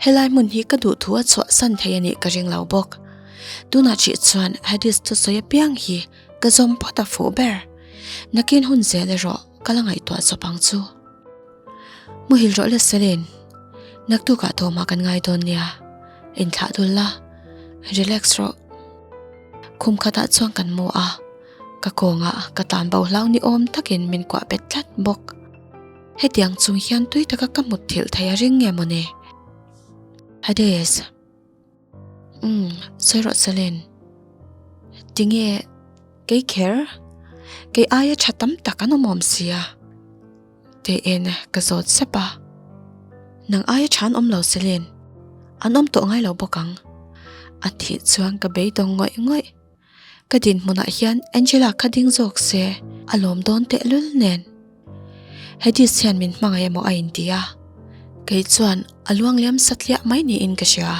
helai hmun hi ka duh thu a chhuahsan thei a nih ka ring lo bawk. Tunah hrih chuan Hades thusawi apiang hi ka zawm phawt a fuh ber. Nakin hun zel erawh ka la ngaihtuah chawp ang chu. Muhil rawh le Celine, naktukah thawmah kan ngai dawn nia, inthlah dul la, relax rawh. Khum khatah chuan kan mu a, ka kawngah ka tan bo hlau ni awm takin min kuah bet tlat bawk. Hetiang chung hian tui taka ka mut thilh thei a ring nge mawni? Hades. Umm, sawi rawh Celine. Tinge kei kher? Kei aia tha tam tak an awm awm sia. Tiin ka zawt sep a. Nang aia tha an awm lo Celine. An awm tawh ngai lo bawk ang. A thih chuan ka beidawng ngawih ngawih. Ka dinhmunah hian Angela kha ding zawk se a lawm dawn tehlul nen. Hades hian min hmangaih emaw a inti a, kei chuan a luangliam satliah mai niin ka hria.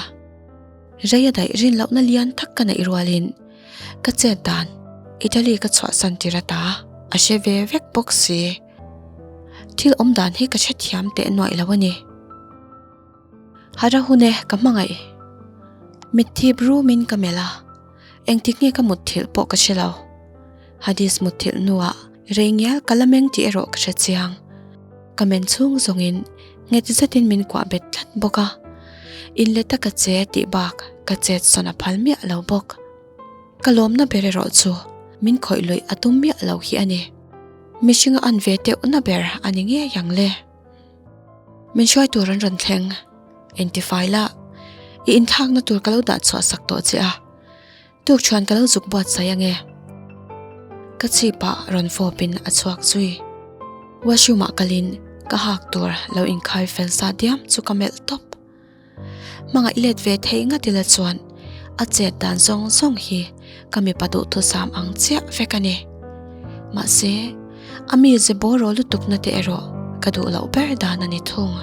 Rei a daih rin lohna lian tak ka neih rualin ka chet dan Italy ka chhuahsan tir ata a hre ve vek bawk si. Thil awm dan hi ka hrethiam teh nuaih lo a ni. Hara hun e, ka hmangaih. Mitthi brumin ka melh a, engtik nge ka mutthilh pawh ka hre lo. Hadis mutthilh hnuah rei ngial ka la meng tih erawh ka hre chiang. Ka men chhung zawngin nghet zetin min kuah bet tlat bawk a, inleta ka che tih bak ka chet sawn a phal miah lo bawk. Ka lawmna ber erawh chu min khawih luih a tum miah lo hi a ni. Mihringa an ve teuhna ber a ni ngei ang le. Min hruai tur an rawn thleng. Intifai la, i inthlakna tur ka lo dah chhuah sak tawh che a, tuk chuan ka lo zuk buatsaih ange. Ka chhipah rawn fawpin a chhuak zui. Washroom ah kalin ka hak tur lo inkhai fel sa diam chu ka melh tawp. Hmangaih let ve theih ngat ila chuan a chet dan zawng zawng hi ka mipa duhthusam ang chiah vek a ni. Mahse, a mi ze bawraw lutukna te erawh ka duh loh ber dan a ni thung.